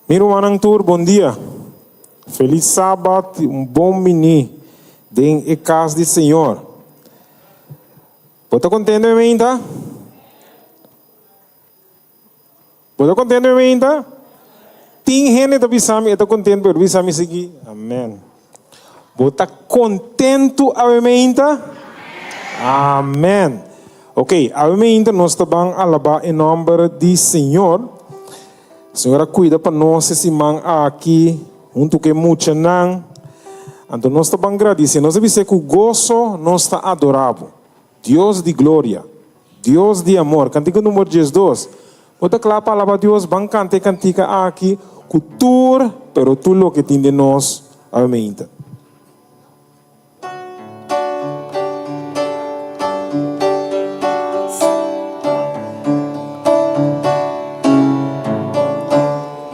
Mi rumannan tur bon dia. Felis Sabat i un bon bini den e kas di Señor. Bo ta kontento e meinta? Bo ta kontento e meinta? Tin hende ta bisa mi e ta kontento pero bisa mi sigui amen. Bo ta kontentu awe meinta? Amen. Ok, awe meinta nos ta ban alabá e nòmber di Señor. Señor a cuida pa nos e siman aki hunto cu e muchanan. Anto nos ta ban gradici. Nos a bis'é cu goso nos ta adora bo, Dios di gloria, Dios di amor. Cantica number 12. Bo ta cla pa alaba Dios? Ban canta e cantica aki cu tur, pero tur loke tin den nos awe meinta.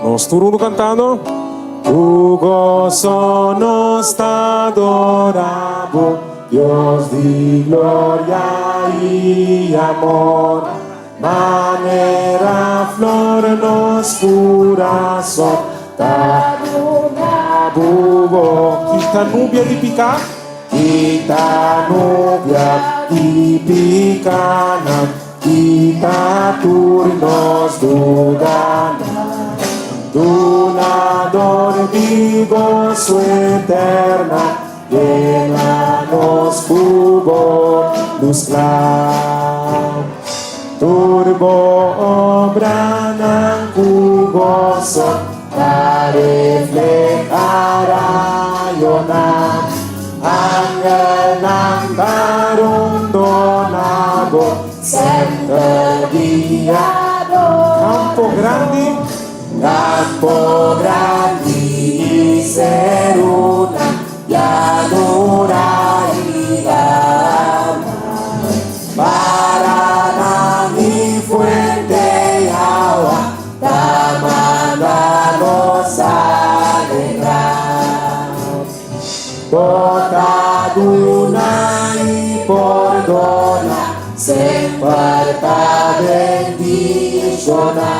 Nos tur unu cantando. Cu gozo nos ta adora bo, Dios di gloria y amor. Manera flor nos curason ta duna bo bo. Kita nubia di pica. Kita nubia di picanan, kita tur nos dudanan. Dunador di gozo eterna, Yena nos ku bo lus kla. Tur bo obranan ku goso ta reflehá rayonan. Angelnan ta rondoná bo semper di adorá. Kampo grandi. Campo grandi i serunan llanura i lama, paranan i fuente i awa ta manda nos alegrá. Bo ta duna i pordona, semper ta bendishoná.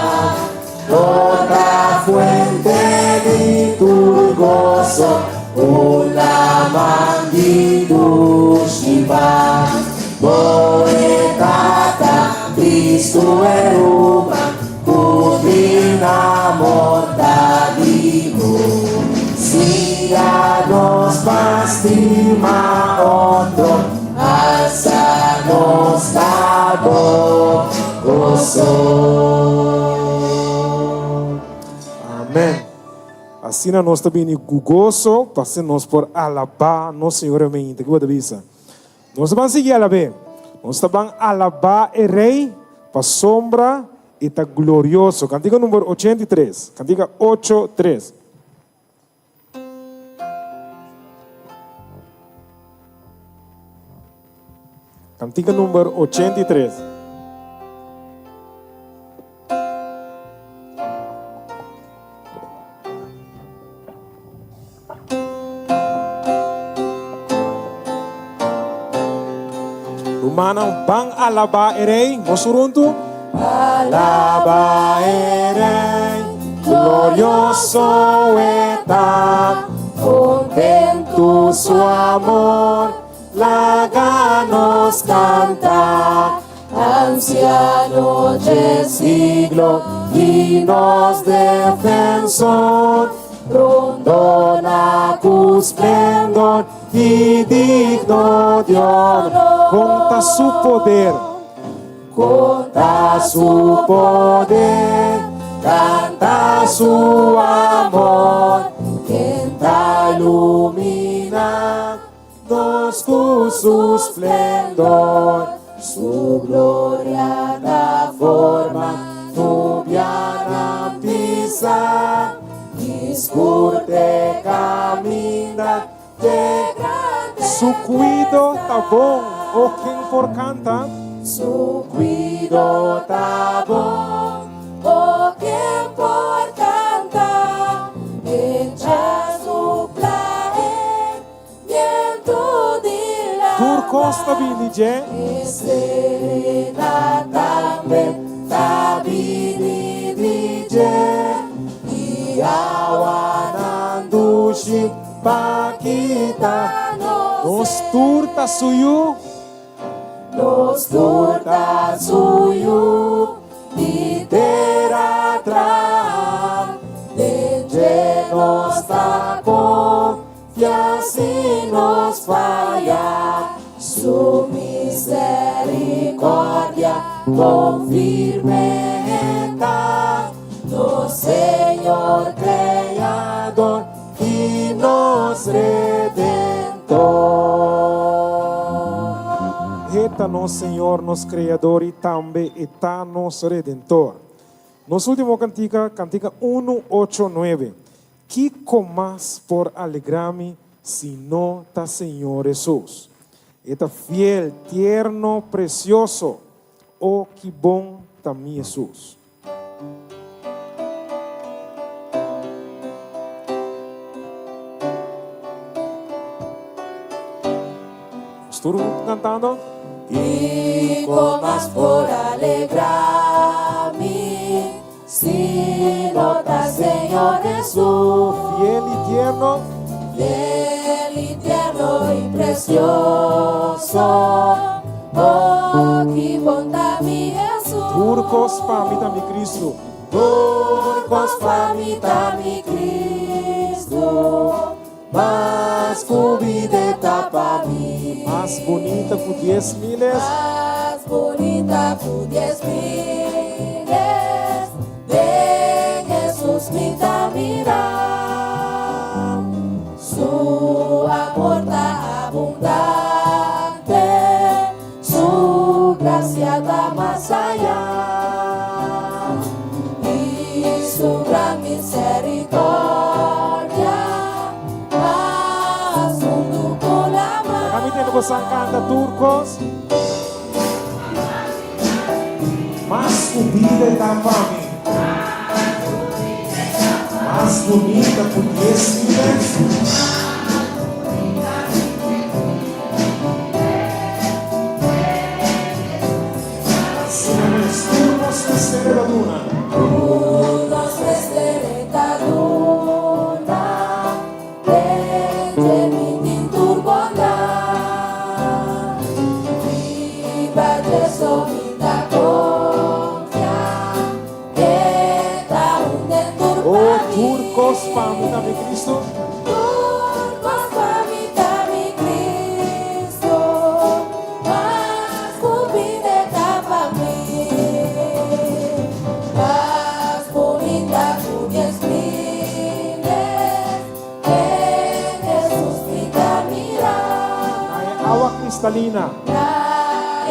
Bo ta fuente di tur goso, un laman di dushi pas. Bo e Tata, Cristo e ruman, ku tin amor ta di bo. Siña nos pa stima otro, alsa nos pa bo. Goso. Amen. Asina nos ta bini ku goso pa asina nos por alabá nos Señor Amén. Ke bo ta bisa? Nos ta ban sigui alab'é. Nos ta ban alabá e Rey pasobra e ta glorioso. Kantika number 83. Kantika ocho tres. Cantica number 83. Rumannan, ban alabá e Rey, nos huntu. Alabá e Rey, glorioso e ta, Kontentu su amor, laga nos kanta. Ansiano dje siglo i nos defensor, Rondona ku splendor i digno di honor. Konta su poder. Konta su poder, kanta su amor, ken ta lumina nos ku su splendor. Su gloria ta forma nubianan pisa, i skur te kaminda te grandesa. Su cuido ta bon, o ken por canta? Su cuido ta bon, o ken por canta? Echa supla e bientu di lama. Tur cos ta bini dje. E serena tambe ta bini di dje. awanan dushi pa kita nos tur ta su yu. Nos tur ta su yu di tera traha, den dje nos ta konfia si nos faya, su misericordia kon firme ta, nos Señor Creador i nos Redentor. E ta nos Señor, nos Creador i tambe E ta nos Redentor. Nos ultimo cantica, cantica unu ocho nuebe. Kico mas por alegra mi si no ta Señor Hesus? E ta fiel, tierno, precioso. O ki bon ta mi Hesus! Nos tur huntu cantando. Kiko mas por alegrá mi si no ta Señor Hesus? Fiel i tierno. Fiel i tierno i precioso. Oh, ki bon ta mi Hesus. Tur kos pa mi ta mi Cristo. Tur kos pa mi ta mi Cristo. Mas ku bida ta pa mi. Mas bunita ku dies miles. Mas bunita ku dies miles. Den Hesus mi ta mira. Su amor ta abundante, su gracia ta mas ayá, i su gran misericordia mas hundu ku lamá. Laga mi tende bosan kanta tur kos. Mas ku bida e ta pa mi. Mas bunita ku dies miles. Asina mes tur nos mester ta duna. Tur nos mester ta duna. Den dje mi tin tur bondat. Riba dje so mi ta konfia. E ta un den tur pa Oh, mi. tur kos pa mi ta mi Cristo. Tur kos pa mi ta mi Cristo. Mas ku bida e ta pa mi. Mas bunita ku dies miles. Den Hesus mi ta mira. Na e awa kristalina. Na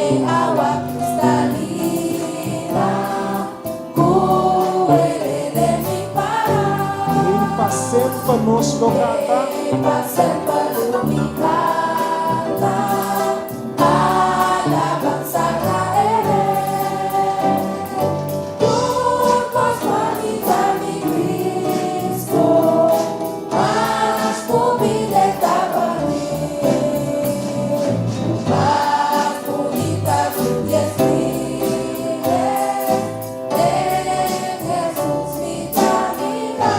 e awa kristalina. Ku e rede mi para. Ei pa semper nos lo kanta. Ei pa semper lo mi kanta. Alabansa na e Rei. Tur kos pa mi ta mi Cristo, mas ku bida e ta pa mi. Mas bunita ku dies miles, den Hesus mi ta mira.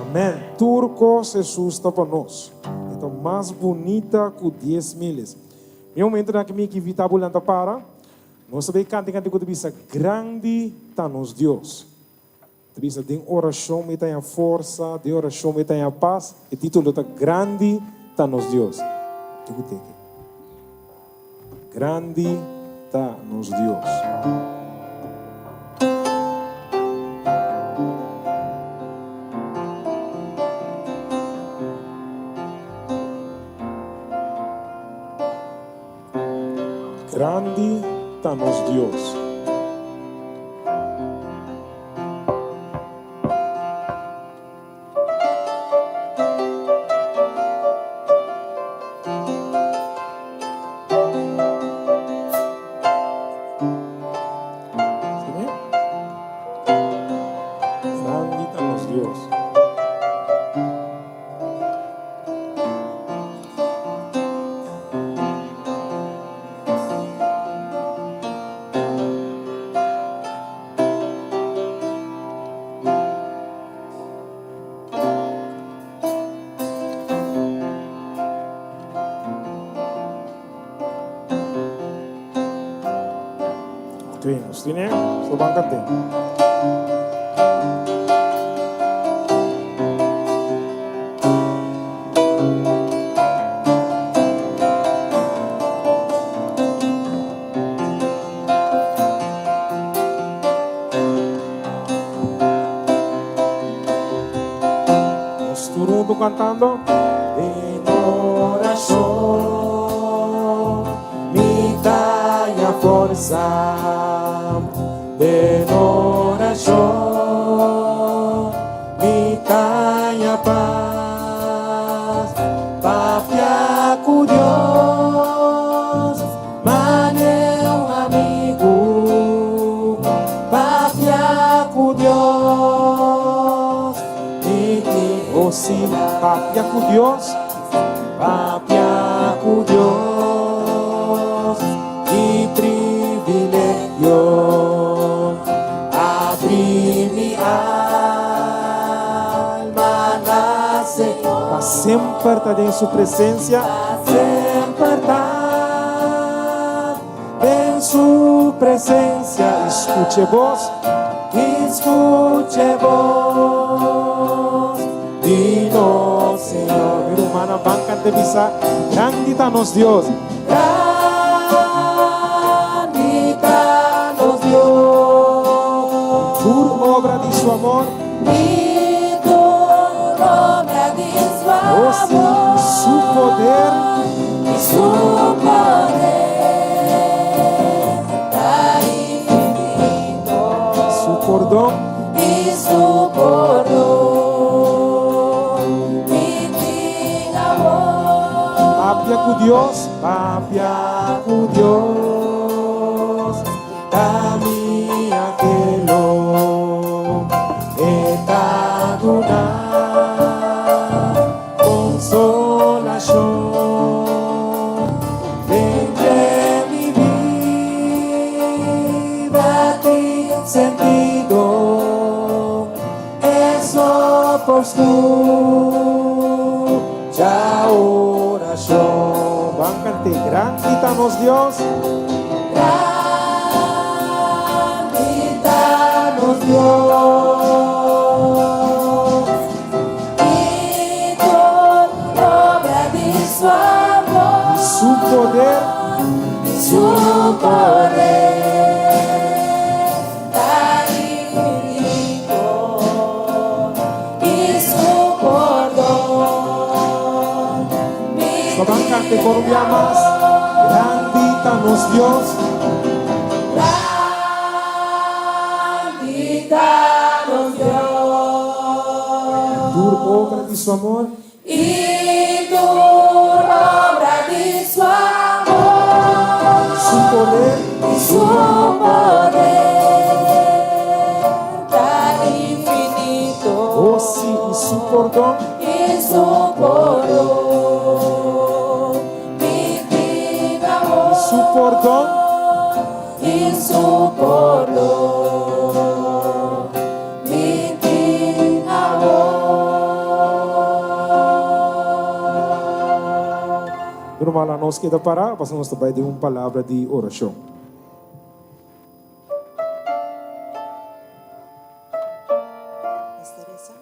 Amen. Tur kos Hesus ta pa nos. E ta mas bunita ku dies miles. Mi momentonan aki mi ki invita bo lanta para, nos ta bay canta e cantico ta bisa, Grandi ta nos Dios. Ta bisa, Den oracion mi ta haña forsa, den oracion mi ta haña pas. E titulo ta Grandi ta nos Dios. Kico teke? Grandi ta nos Dios. Grandi ta nos Dios. Grandi ta nos Dios. Twe, nos tine, so ban kante. Nos tur huntu kantando. Den orashon mi ta haña forsa. Den orashon mi ta haña pas. Papia ku Dios mane un amigu. Papia ku Dios mi tin Oh sí, papia ku Dios. Papia ku Dios, ki privilegio. Abri mi alma na Señor. Pa semper ta den su presencia. Pa semper ta den su presencia. I scucha e bos. I scucha e bos di nos Señor. Mi rumannan, ban canta e bisa, Grandi ta nos Dios. Grandi ta nos Dios. Tur obra di su amor. I tur obra di su amor. Oh sí, i su poder. I su poder ta infinito. Su pordon. I su pordon mi tin awor. Papia ku Dios. Papia ku Dios ta mi anhelo. E ta duna konsolashon. Den dje mi bida tin sentido. E so por skucha orashon. Ban kant'é, Grandi ta nos Dios. Grandi ta nos Dios. I tur obra di su amor. I su poder. I su poder ta infinito. I su pordon mi Nos ban kant'é por un bia mas. Grandi ta nos Dios. Grandi ta nos Dios. Tur obra di su amor. I tur obra di su amor. Su poder. I su poder ta infinito. Oh sí, i su pordon. I su pordon mi tin awor. I su pordon. I su pordon mi tin awor. Rumannan, nos keda pará, pasobra nos ta bai den un palabra di orashon. Nos ta resa.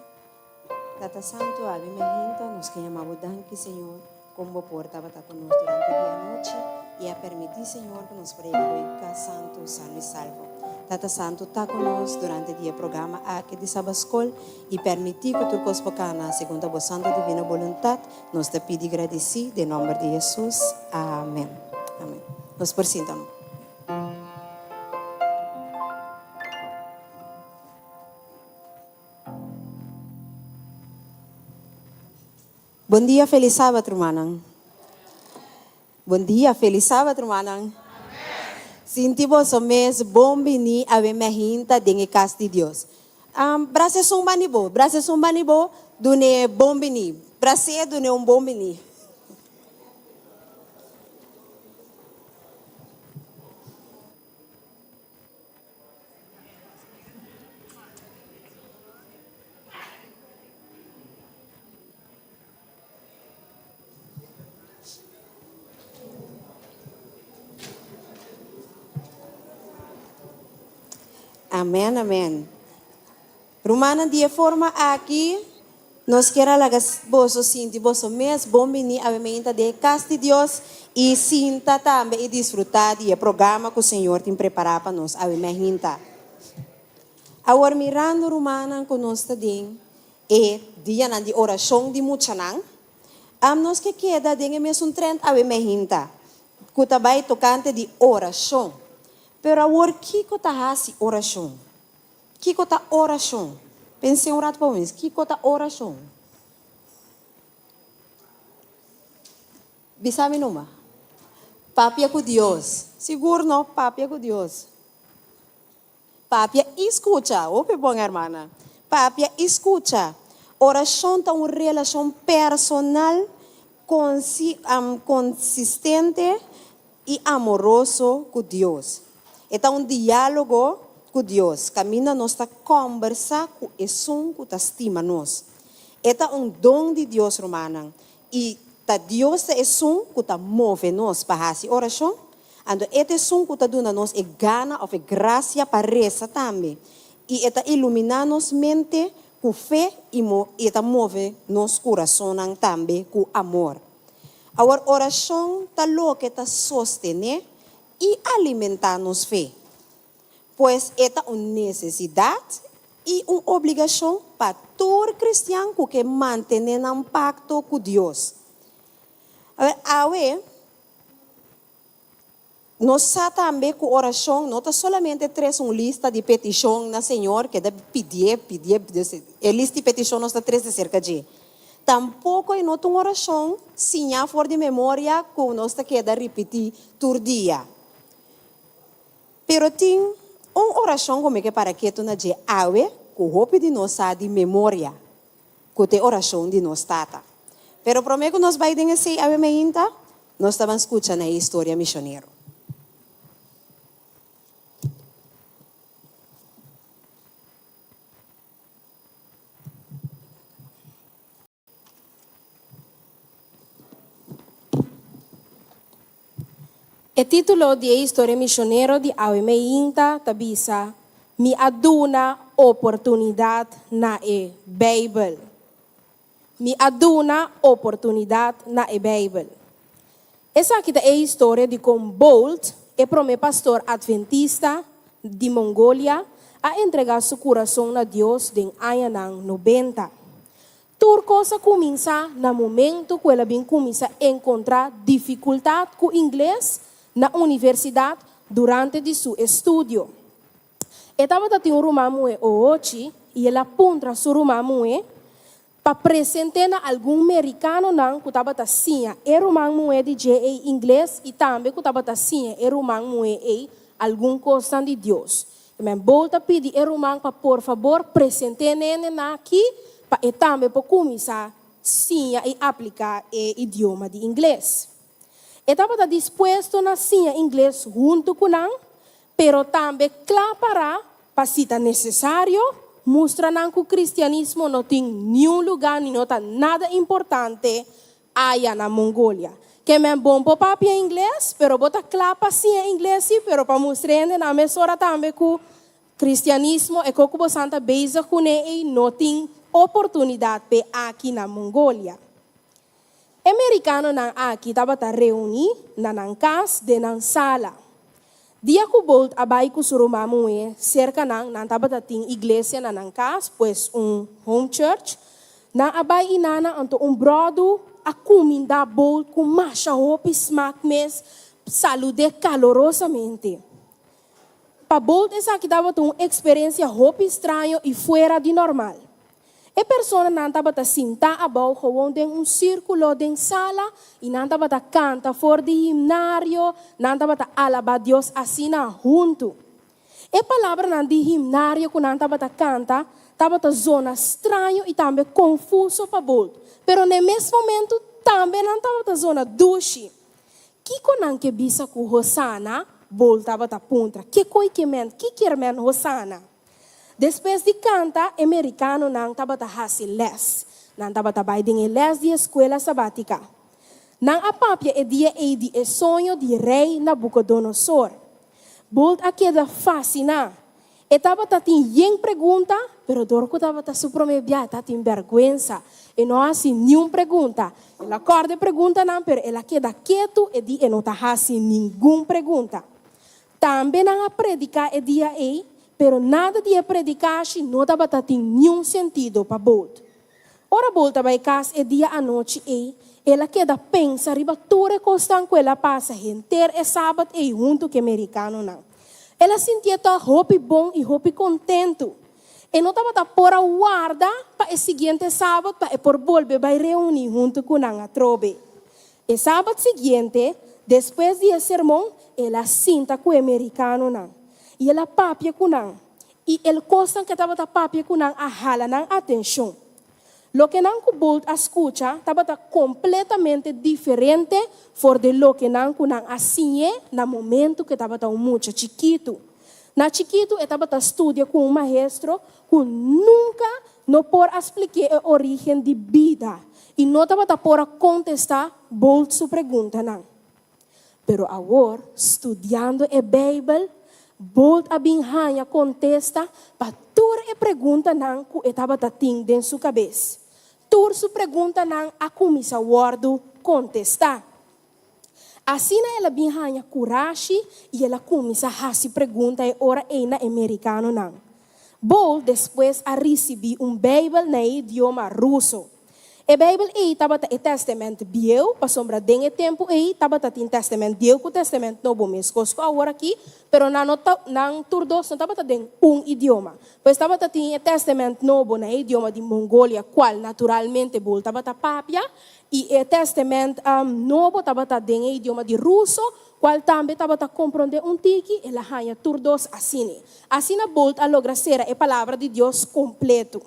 Tata Santu, abi mi hinta, nos ke yama bo danki, Señor, kon bo por tabata ku nos durante di anochi i a permití, Señor, ku nos por yega bo e kas santu, sano i salvo. Tata Santu, ta ku nos durante di e programa aki di Sabaskol i permití ku tur kos por kana segun ta bo santu divino boluntat. Nos ta pidi gradisí den nomber di Hesus. Amen. Amen. Nos por sinta no. Bon dia, felis sabat, rumannan. Bon dia, felis sabat, rumannan. Sinti boso mes bon bini awe mehinta den e kas di Dios. Brasa esun bani bo, brasa esun bani bo, dun'e bon bini. Bras'é, dun'e un bon bini. Amen, amen. Rumannan, di e forma aki nos kier a laga boso sinti boso mes bon bini awe meinta den e kas di Dios i sinta tambe i disfrutá di e programa ku Señor tin prepará pa nos awe meinta. Awor mirando rumannan ku nos ta den e dianan di orashon di muchanan, am nos ke keda den e mesun trend awe meinta ku ta bai tokante di orashon. Pero awor kiko ta hasi orashon? Kiko ta orashon? Pens'é un ratu pa bo mes, kiko ta orashon? Bisa mi numa. Papia ku Dios. Sigur no, papia ku Dios. Papia i skucha. Hopi bon, hermana. Papia i skucha. Orashon ta un relashon personal, konsistente i amoroso ku Dios. E ta un diálogo ku Dios, kaminda nos ta kòmbersá ku Esun ku ta stima nos. E ta un don di Dios, rumannan, i ta Dios ta esun ku ta move nos pa hasi orashon, anto E ta esun ku ta duna nos e gana òf e grasia pa resa tambe, i E ta iluminá nos mente ku fe i E ta move nos kurasonnan tambe ku amor. Awor, orashon ta loke ta sostené i alimentá nos fe. Pues e ta un nesesidat i un obligashon pa tur kristian ku ke mantené nan pakto ku Dios. Awor, awe nos sa tambe ku orashon no ta solamente trese un lista di petishon na Señor, keda pidié, pidié, e lista di petishon nos ta trese serka dje. Tampoko e no ta un orashon siñá for di memoria ku nos ta keda ripití tur dia. Pero tin un orashon ku mi ke para ketu na dje awe ku hopi di nos sa di memoria, ku ta e orashon di nos Tata. Pero promé ku nos bai den esei awe mainta, nos ta ban skucha na e historia mishonero. E título di e historia mishonero di awe meinta ta bisa, Mi a duna oportunidat na e Beibel. Mi a duna oportunidat na e Beibel. Esaki ta e historia di kon Bolt, e promé pastor adventista di Mongolia, a entregá su kurason na Dios den añanan nobenta. Tur kos a kuminsá na momentu ku el a bin kuminsá enkontrá difikultat ku ingles na universidat durante di su estudio. E tabata tin un ruman muhé ohochi i el a puntra su ruman muhé pa present'é na algun merikanonan ku tabata siña e ruman muhé di dje ei ingles i tambe ku tabata siña e ruman muhé ei algun kosnan di Dios. I men Bowl ta pidi e ruman pa por fabor present'é nene na aki pa e tambe por kuminsá siña i apliká e idioma di ingles. E tabata dispuesto na siña ingles huntu ku nan, pero tambe kla pará pa si ta nesesario, mustra nan ku kristianismo no tin niun lugá ni no ta nada importante aya na Mongolia. Ke men bon por papia ingles, pero bo ta kla pa siña ingles sí, pero pa mustra hende nan mesora tambe ku kristianismo, e kos ku bosan ta bezig kuné ei, no tin oportunidat p'e aki na Mongolia. E merikanonan aki tabata reuní na nan kas den nan sala. Dia ku Bolt a bai ku su ruman muhé serka nan, nan tabata tin iglesia na nan kas, pues un home church. Nan a bai i nana anto un bròdu a kumindá Bolt ku masha hopi smak mes, salud'é kalorosamente. Pa Bolt esaki tabata un eksperensia hopi straño i fuera di normal. E personanan tabata sintá abou gewoon den un sírkulo den sala i nan tabata kanta for di himnario, nan tabata alabá Dios asina huntu. E palabranan di himnario ku nan tabata kanta tabata zona straño i tambe konfuso pa Bolt, pero n'e mes momentu tambe nan tabata zona dushi. Kiko nan ke bisa ku Hosana? Bolt tabata puntra. Ke koi ke men? Ki kier men Hosana? Despues di kanta, e merikanonan tabata hasi lès. Nan tabata bai den e lès di eskuela sabátika. Nan a papia e dia ei di e soño di Rei Nabukodonosor. Bolt a keda fasiná. E tabata tin yen pregunta, pero dor ku tabata su promé bia e tatin bèrgwensa. E no a hasi niun pregunta. El a kòrda e preguntanan, pero el a keda ketu, e di e no ta hasi ningun pregunta. Tambe nan a prediká e dia ei, pero nada di e predikashi no tabata tin niun sentido pa Bolt. Ora Bolt a bai kas e dia anochi ei, el a keda pensa riba tur e kosnan ku el a pasa henter e sabat ei huntu ku e merikanonan. El a sintié tòg hopi bon i hopi kontentu. E no tabata por a warda pa e siguiente sabat pa e por bolbe bai reuní huntu ku nan atrobe. E sabat siguiente, despues di e sermon, el a sinta ku e merikanonan i el a papia ku nan. I el kosnan ku e tabata papia ku nan a hala nan atenshon. Loke nan ku Bolt a skucha tabata kompletamente diferente for di loke nan ku nan a siñ'é na momentu ku e tabata un mucha chikitu. Na chikitu e tabata studia ku un maestro ku nunka no por a splik'é e orígen di bida i no tabata por a kontestá Bolt su preguntanan. Pero awor, studiando e Beibel, Bolt a bin haña kontesta pa tur e preguntanan ku e tabata tin den su kabes. Tur su preguntanan a kuminsá wòrdu kontestá. Asina el a bin haña kurashi i el a kuminsá hasi pregunta e ora ei na e merikanonan. Bolt despues a risibí un Beibel na e idioma ruso. E Beibel ei tabata e Tèstamènt Bieu, pasobra den e tempu ei tabata tin Tèstamènt Bieu ku Tèstamènt Nobo meskos ku awor aki, pero nan no ta, nan tur dos no tabata den un idioma. Pues tabata tin e Tèstamènt Nobo na e idioma di Mongolia, kual naturalmente Boel tabata papia, i e Tèstamènt Nobo tabata den e idioma di Ruso, kual tambe tabata komprondé un tiki, el a haña tur dos asina. Asina Bolt a logra sera e Palabra di Dios kompletu.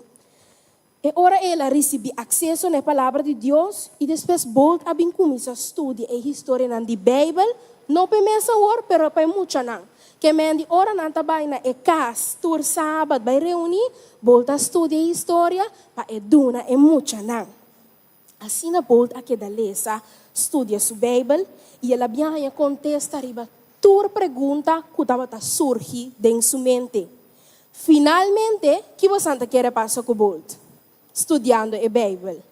E ora el a risibí akseso na e Palabra di Dios i despues Bolt a bin kuminsá studia e historianan di Beibel, no pa e mes awor, pero pa e muchanan. Ke men di ora nan ta bai na e kas tur sabat bai reuní, Bolt a studia e historia pa e duna e muchanan. Asina Bolt a keda lesa, studia su Beibel i el a bin haña kontesta riba tur pregunta ku tabata surgi den su mente. Finalmente, ki bosan ta kere pasa ku Bolt studiando e Beibel?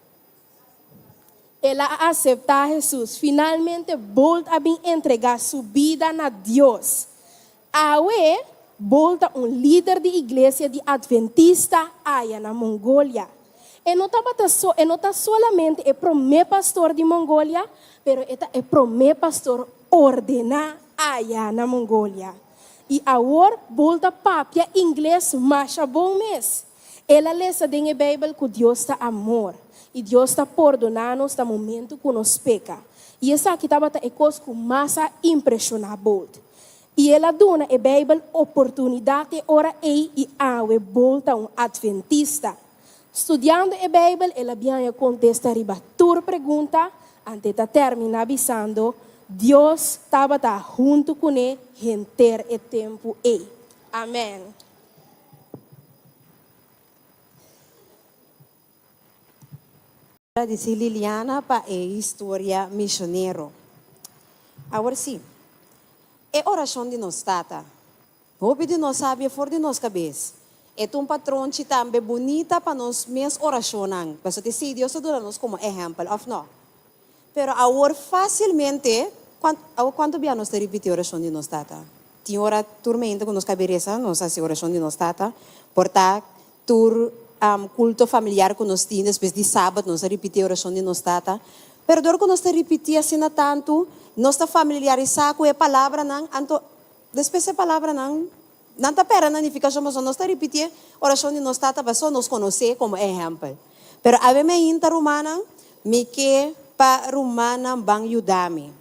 El a aseptá Hesus. Finalmente, Bolt a bin entregá su bida na Dios. Awe, Bolt ta un lider di iglesia di Adventista aya na Mongolia. E no tabata so, e no ta solamente e promé pastor di Mongolia, pero e ta e promé pastor ordená aya na Mongolia. I awor Bolt ta papia ingles masha bon mes. El a lesa den e Beibel ku Dios ta amor i Dios ta pordoná nos na momentu ku nos peka. I esaki tabata e kos ku mas a impreshoná Bolt. I el a duna e Beibel oportunidat e ora ei i awe Bolt ta un adventista. Studiando e Beibel el a biaña kontesta riba tur pregunta ante ta terminá bisando, Dios tabata huntu kuné henter e tempu ei. Amèn. Gradisí Liliana pa e historia misionero. Awor sí, e orashon di nos Tata. Hopi di nos sabia for di nos kabes. E ta un patronchi tambe bunita pa nos mes orashonnan, pasobra sí, Dios ta duna nos komo ehèmpel, òf no? Pero awor fásilmente, awor kuantu bia nos ta ripití orashon di nos Tata? Tin ora tur mente ku nos kabe resa, nos hasi orashon di nos Tata. Por ta tur kulto familiar ku nos tin despues di sabat nos a ripití orashon di nos Tata. Pero dor ku nos ta ripití asina tantu, nos ta familiarisá ku e palabranan, anto despues e palabranan nan ta pèrdè nan nifikashon pasobra nos ta ripití orashon di nos Tata pasobra nos konosé komo ehèmpel. Pero awe mi ainda rumannan, mi ke pa rumannan ban yuda mi.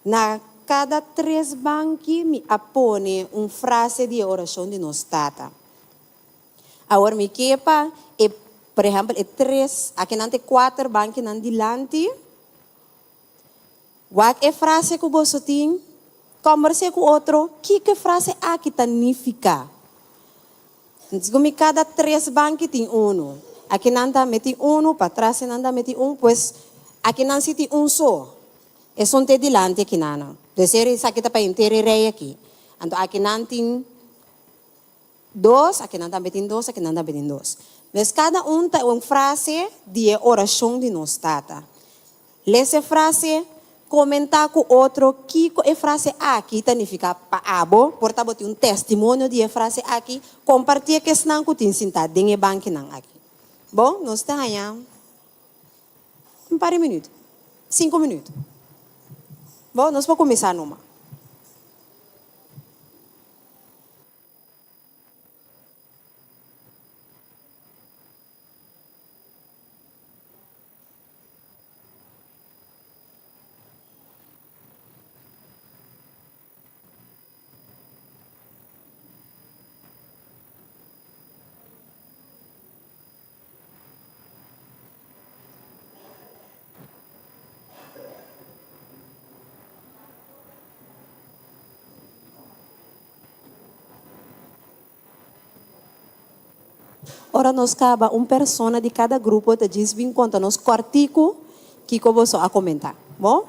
Na kada tres banki mi a pone un frase di e orashon di nos Tata. Awor mi ke pa e, por ehèmpel, e tres, akinan ta e kuater bankinan dilanti, Wak e frase ku boso tin, kòmbers'é ku otro kiko e frase aki ta nifiká. Segun mi kada tres banki tin unu. Akinan ta meti unu, patras nan ta meti un, pues akinan si tin un so. Esun ta e dilanti akinanan. Deseri esaki ta pa henter e rei aki. Anto akinan tin. Dos, akinan tambe tin dos, akinan tambe tin dos. Pues kada un ta un frase di e orashon di nos Tata. Lesa e frase, komentá ku otro kiko e frase aki ta nifiká pa abo. Por ta bo tin un testimonio di e frase aki, kompartié ku esnan ku tin sintá den e bankinan aki. Bon, nos ta haña un par di minüt, sinku minüt. Bon, nos por kuminsá numa. Ora nos kaba, un persona di kada grupo ta djis bin konta nos kòrtiku kiko boso a komentá. Bon?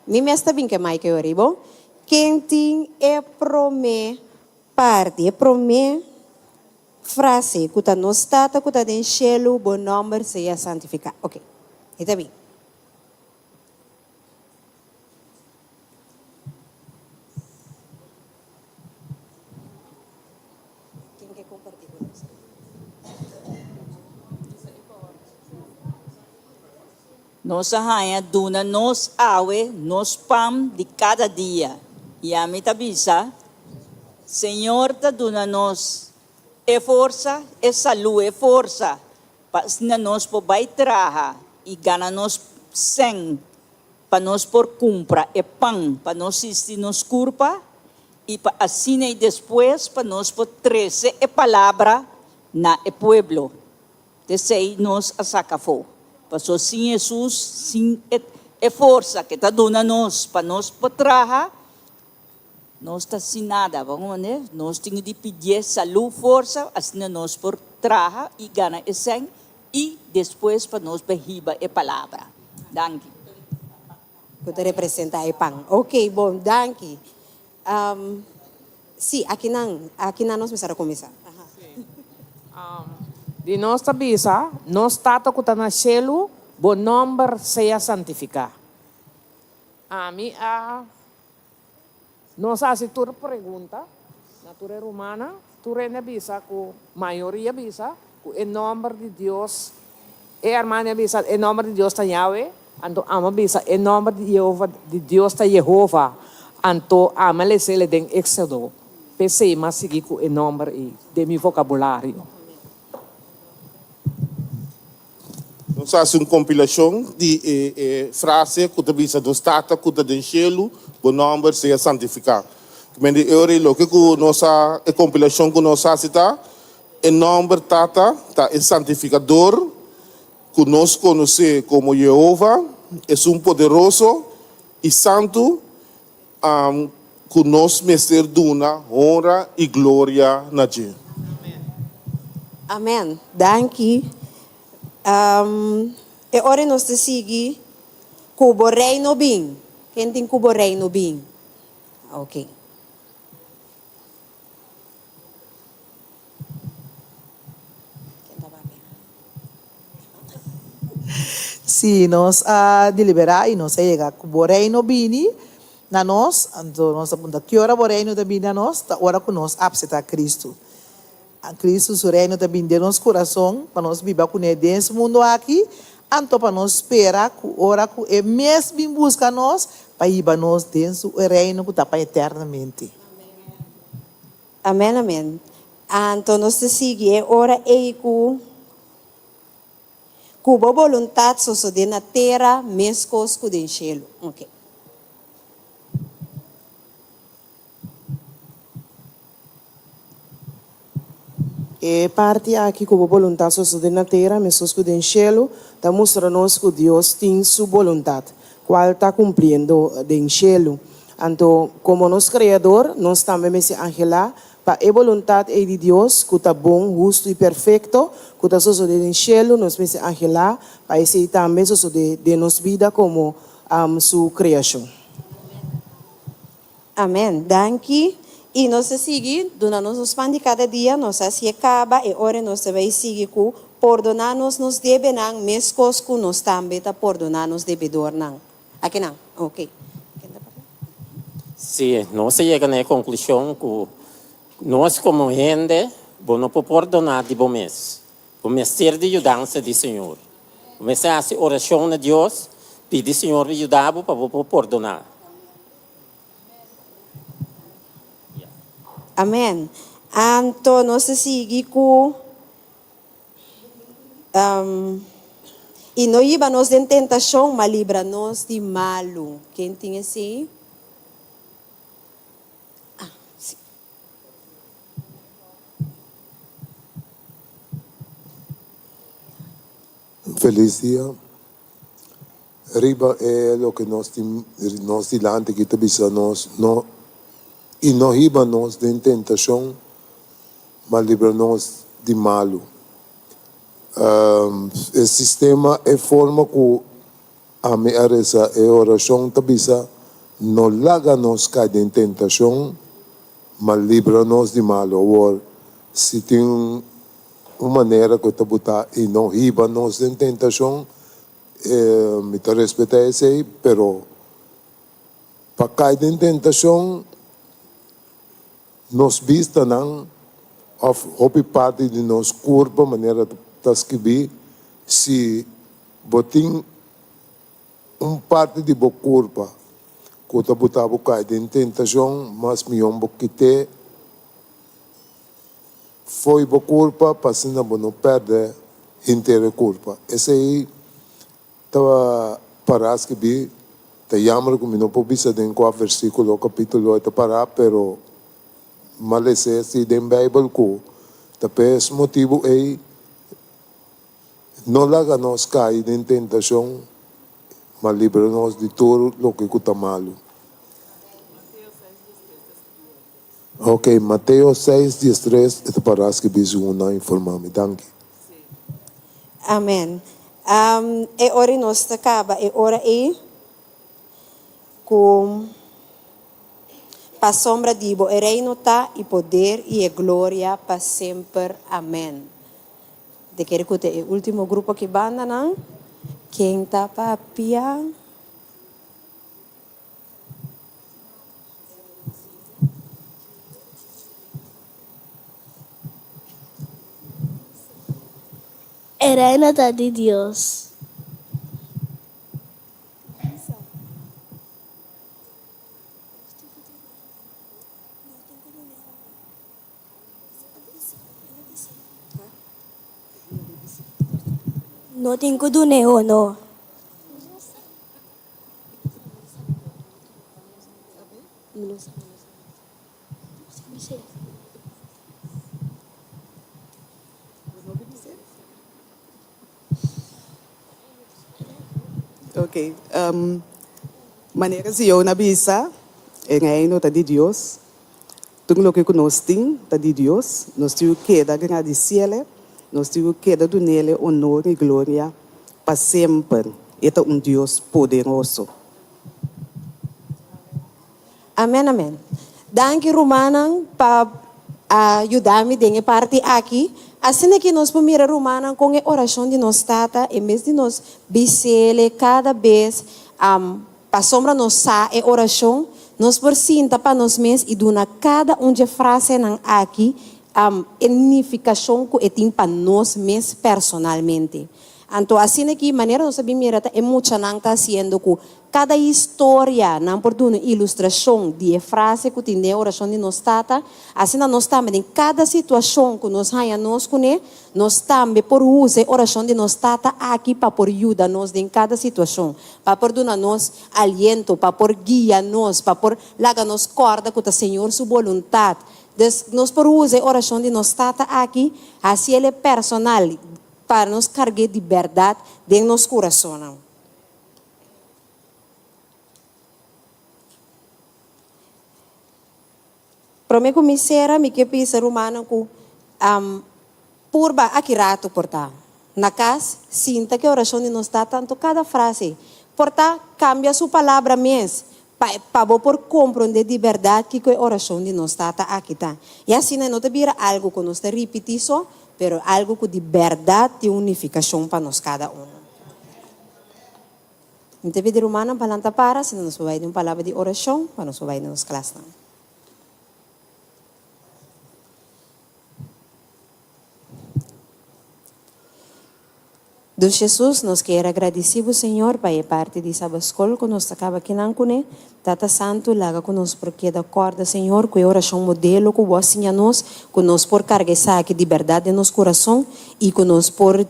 Mi mes ta bin ke Mike yori bo. Ken tin e prome parti, e prome frase ku ta Nos Tata ku ta den shelu, bo nòmber sea santifiká. Oke, e ta bin. Ken ke kompartí ku nos? Nos a haña duna nos awe nos pan di kada dia. I ami ta bisa, Señor ta duna nos e forsa, e salú, e forsa pa asina nos por bai traha i gana nos sèn pa nos por kumpra e pan pa nos sisti nos kurpa i pa asina i despues pa nos por trese e palabra na e pueblo. T'esei nos a saka afó. Paso sin Hesus, sin e e forsa ke ta duna nos pa nos por traha, nos ta sin nada. Bo komprende? Nos tin di pidié salú, forsa, asina nos por traha i gana e sèn i despues pa nos por hiba e palabra. Danki. Ku ta representá e pan. Oké, bon, danki. Sí, akinan, akinan nos mester a kuminsá. Di nos ta bisa, Nos Tata ku ta na shelu, bo nòmber sea santifiká. Ami a Nos a hasi tur pregunta na tur e rumannan, tur hende a bisa ku mayoria bisa ku e nòmber di Dios, e hermana a bisa e nòmber di Dios ta Yahweh, anto ami a bisa e nòmber di Yehova di Dios ta Yehova, anto ami a les'el den Éxodo, p'esei mi a sigui ku e nòmber ei den mi vokabulario. Nos a hasi un kompilashon di e frase ku ta bisa Nos Tata ku ta den shelu, bo nòmber sea santifiká. Kimente e ora ei loke ku nos a e kompilashon ku nos hasi ta, E nòmber Tata ta e santifikador ku nos konosé komo Yehova, Esun Poderoso i Santu, ku nos mester duna honra i gloria na dje. Amen. Danki. E ora nos ta sigui ku bo reino bin. Ken tin ku bo reino bin? Ok. Ken ta papia? Sí, nos a deliberá i nos a yega ku bo reino bini na nos, anto nos a punta ki ora bo reino ta bini na nos? Ta ora ku nos apseptá Kristu. Kristu su reino ta bini den nos kurason pa nos biba kuné den es mundu aki, anto pa nos spera ku ora ku e mes bin buska nos. pa hiba nos den su reino ku ta pa eternamente. Amen amen. Anto nos ta sigui e ora ei ku ku bo boluntat sosodé na tera meskos ku den shelu. Ok. E parti aki ku bo boluntat sosodé na tera meskos ku den shelu ta mustra nos ku Dios tin su boluntat, kual ta kumpliendo den shelu. Anto, komo nos Kreador, nos tambe mester anhelá pa e boluntat ei di Dios, ku ta bon, hustu i perfekto, ku ta sosodé den shelu, nos mester anhelá pa esei tambe sosodé den nos bida komo su kreashon. Amen. Danki. I nos ta sigui duna nos nos pan di kada dia, nos a hasié kaba, e ora nos ta bai sigui ku pordoná nos nos debenan meskos ku nos tambe ta pordoná nos debedornan. Akinan? Oke. Ken ta papia? Sí, nos a yega na e konklushon ku nos komo hende bo no por pordoná di bo mes. Bo mester di yudansa di Señor. Bo mester hasi orashon na Dios, pidi Señor pa yuda bo pa bo por pordoná. Amen. Anto nos ta sigui ku I no hiba nos den tentashon, ma libra nos di malu. Ken tin esei? Ah, si. Un felis dia. Riba e loke nos tin nos dilanti aki ta bisa nos, no i no hiba nos den tentashon, ma libra nos di malu. E sistema, e forma ku ami a resa e orashon ta bisa, no laga nos kai den tentashon, ma libra nos di malu. Awor, si tin un manera ku ta buta i no hiba nos den tentashon, Mi ta respetá esei, pero pa kai den tentashon, nos bistanan òf hopi parti di nos kurpa, manera ta skibí, si bo tin un parti di bo kurpa ku ta buta bo kai den tentashon, mas mihó bo kit'é. Fo'i bo kurpa pa asina bo no pèrdè henter e kurpa. Esei ta pará skibí. Ta yammer ku mi no por bisa den kua versíkulo o kapítulo e ta pará, pero m'a les'é si den Beibel ku ta p'es motibu ei no laga nos kai den tentashon, ma libra nos di tur loke ku ta malu. Ok, Mateo seis, diestres, e ta para skibí segun nan informá mi. Danki. Amen. E ora ei nos ta kaba e ora ei ku pasobra di bo e reino ta i poder i e gloria pa semper. Amen. Te kere ku ta e ultimo grupo aki bandanan. Ken ta papia? E Reino ta di Dios. No tin ku dun'é honor. Ok, manera Zion a bisa, e reino ta di Dios. Tur loke ku nos tin ta di Dios. Nos tin ku keda gradisiel, nos tin ku keda dunel honor i gloria pa semper. E ta un Dios poderoso. Amen amen. Danki rumannan pa a yuda mi den e parti aki. Asina ki nos por mira rumannan kon e orashon di nos Tata en bes di nos bisele kada bes pasobra nos sa e orashon, nos por sinta pa nos mes i duna kada un dje frasenan aki e nifikashon ku e tin pa nos mes personalmente. Anto asina ki manera nos a bin mira ta e muchanan ta hasiendo ku kada historia nan por duna ilustrashon di e frase ku tin den e orashon di nos Tata, asina nos tambe den kada situashon ku nos haña nos kuné, nos tambe por usa e orashon di nos Tata aki pa por yuda nos den kada situashon, pa por duna nos aliento, pa por guia nos, pa por laga nos kòrda ku ta Señor su boluntat. Dus nos por usa e orashon di nos Tata aki, hasi el e personal, pa nos karg'é di bèrdat den nos kurasonnan. Promé ku mi sera, mi ke bisa rumannan ku purba aki ratu por ta na kas, sinta ku e orashon di nos Tata, anto kada frase por ta kambia su palabra mes pa pa bo por komprondé di bèrdat kiko e orashon di nos Tata aki ta. I asina e no ta bira algu ku nos ta ripití so, pero algu ku di bèrdat tin un nifikashon pa nos kada unu. Mi ta pidi rumannan pa lanta para, asina nos por bai den un palabra di orashon pa nos por bai den nos klasnan. Dios Jesus, nos kier a gradisi bo Señor pa e parti di Sabaskol ku nos ta kaba kinan kuné. Tata Santu, laga ku nos por keda kòrda, Señor, ku e orashon modelo ku bo a siña nos, ku nos por karga esaki di bèrdat den nos kurason i ku nos por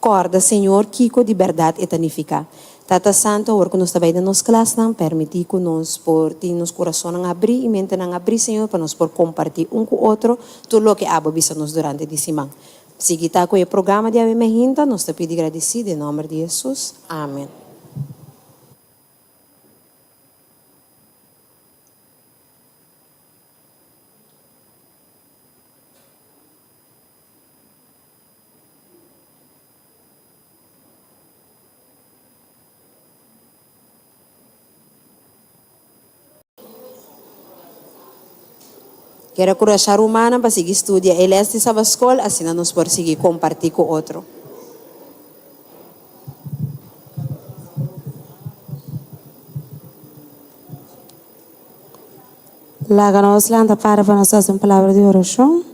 Kòrda, Señor, kiko di bèrdat e ta nifiká. Tata Santu, awor ku nos ta bai den nos klasnan, pèrmití ku nos por tin nos kurasonnan abrí i mentenan abrí, Señor, pa nos por kompartí un ku otro tur loke abo a bisa nos durante di siman. Sigui ta ku e programa di awe mehinta, nos ta pidi gradisí den nòmber di Hesus. Amen. Kier a kurashá rumannan pa sigui studia e lès di Sabaskol, asina nos por sigui kompartí ku otro. Laga nos lanta para pa nos hasi un palabra di orashon.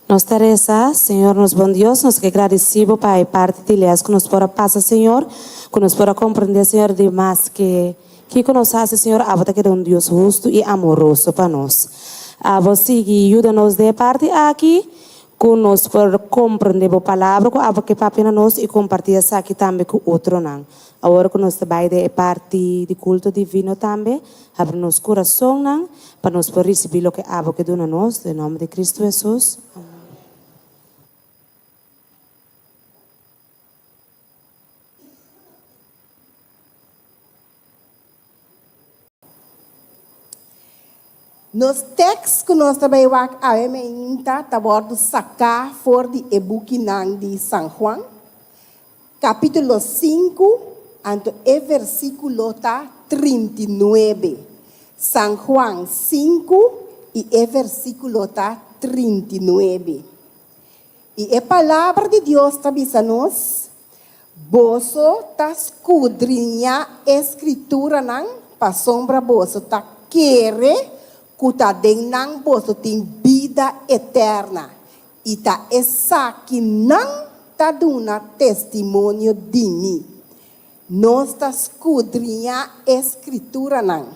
Nos ta resa, Señor nos bon Dios, nos ke gradisí Bo pa e parti di les ku nos por a pasa, Señor, ku nos por a komprendé, Señor, di maske kiko nos hasi, Señor, Abo ta keda un Dios hustu i amoroso pa nos. Abo sigui yuda nos den e parti aki, ku nos por komprendé Bo Palabra ku Abo ke papia na nos i kompartí esaki tambe ku otronan. Awor ku nos ta bai den e parti di kulto divino tambe, habri nos kurasonnan pa nos por risibí loke Abo ke duna nos, den nòmber di Kristu Hesus. Amèn. Nos tèks ku nos ta bai wak awe meinta ta wòrdu saká for di e bukinan di San Juan, kapítulo sinku, anto e versíkulo ta 39. San Juan sinku i e versíkulo ta 39. I e Palabra di Dios ta bisa nos, Boso ta skudriñá e Skrituranan pasobra boso ta kere ku ta den nan boso tin bida eterna, i ta esakinan ta duna testimonio di mi. Nos ta skudriñá e Skrituranan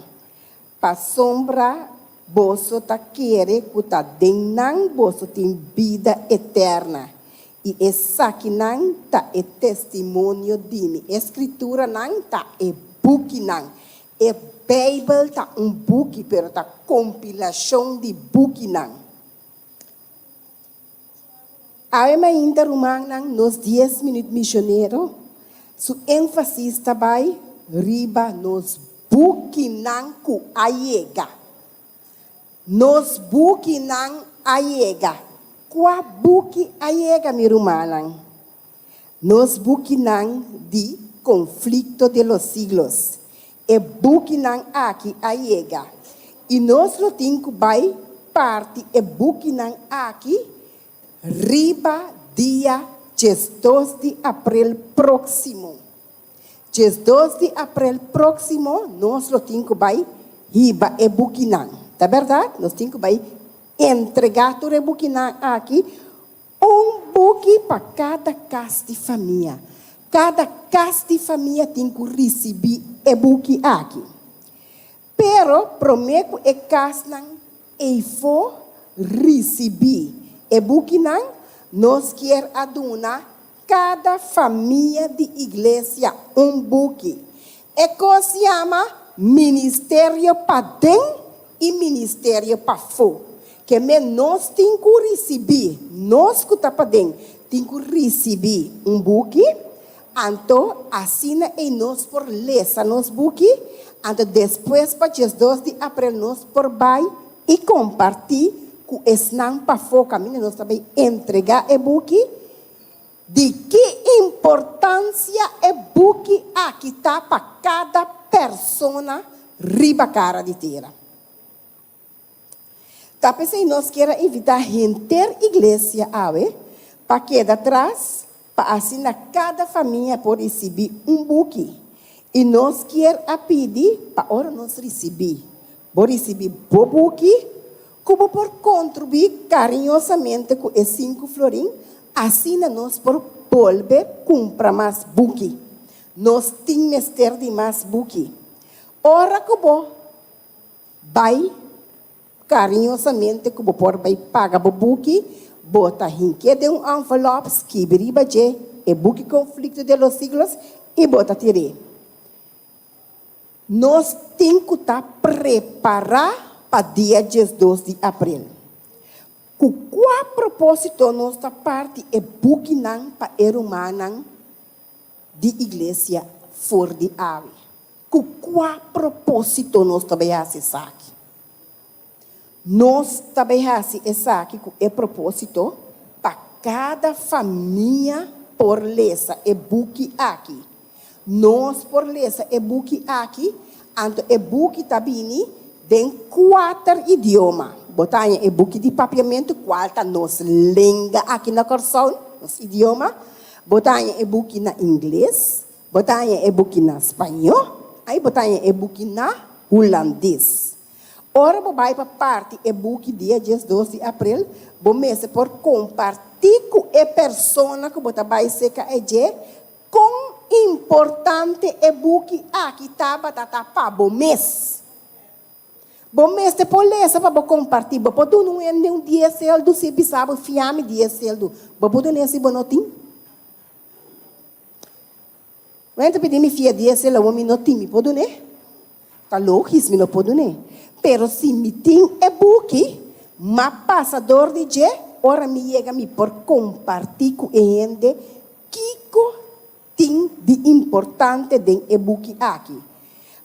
Pasobra boso ta kere ku ta den nan boso tin bida eterna, i esakinan ta e testimonio di mi. E Skrituranan ta e bukinan. E Beibel ta un buki, pero ta kompilashon di bukinan. Awe mainta rumannan, nos dies minüt misionero su énfasis ta bai riba nos bukinan ku a yega. Nos bukinan a yega. Kua buki a yega, mi rumannan? Nos bukinan di Conflicto de los Siglos. E bukinan aki a yega i nos lo tin ku bai parti e bukinan aki riba dia 12 di aprel próksimo. 12 di aprel próksimo nos lo tin ku bai hiba e bukinan. Ta bèrdat? Nos tin ku bai entregá tur e bukinan aki. Un buki. buki pa kada kas di famia. Kada kas di famia tin ku risibí e buki aki. Pero promé ku e kasnan eifó risibí e bukinan, nos kier a duna kada famia di iglesia un buki. E kos yama Ministerio Paden i Ministerio Pafó. Ke men nos tin ku risibí, nos ku ta paden tin ku risibí un buki, anto asina ei nos por lesa nos buki, anto despues pa 12 di aprel nos por bai i kompartí ku esnan pafó kaminda nos ta bai entregá e buki. Di ki importansia e buki aki ta pa kada persona riba kara di tera? Ta p'esei nos kier a invitá henter iglesia awe pa keda tras pa asina kada famia por risibí un buki. I nos kier a pidi pa ora nos risibí, bo risibí bo buki ku bo por kontribuí kariñosamente ku e sinku florin, asina nos por bolbe kumpra mas buki. Nos tin mester di mas buki. Ora ku bo. Bai kariñosamente ku bo por bai paga bo buki, bo ta hink'é den un envelòp, skibi riba dje e buki Conflicto de los Siglos i bo ta tir'é. Nos tin ku ta prepará pa dia 12 di aprel. Ku kua propósito nos ta parti e bukinan pa e rumannan di iglesia for di awe? Ku kua propósito nos ta bai hasi esaki? Nos ta bai hasi esaki ku e propósito pa kada famia por lesa e buki aki. Nos por lesa e buki aki, anto e buki ta bini den kuater idioma. Bo ta haña e buki di papiamentu, kual ta nos lenga aki na Kòrsou, nos idioma. Bo ta haña e buki na ingles, Bo ta haña e buki na spañó, ai bo ta haña e buki na hulandes. Ora bo bai pa parti e buki dia 12 di aprel, bo mester por kompartí ku e persona ku bo ta bai serka e dje kon importante e buki aki tabata ta pa bo mes. Bo mester por lesa pa bo kompartí. Bo por duna un hende un dies seldu si e bisa bo fia mi dies seldu. Bo por dun'é si bo no tin? Wen ta pidi mi fia dies el awor mi no tin mi por dun'é? Ta logis mi no por dun'é. Pero si mi tin e buki, m'a pasa dor di dje, ora mi yega mi por kompartí ku e hende kiko tin di importante den e buki aki.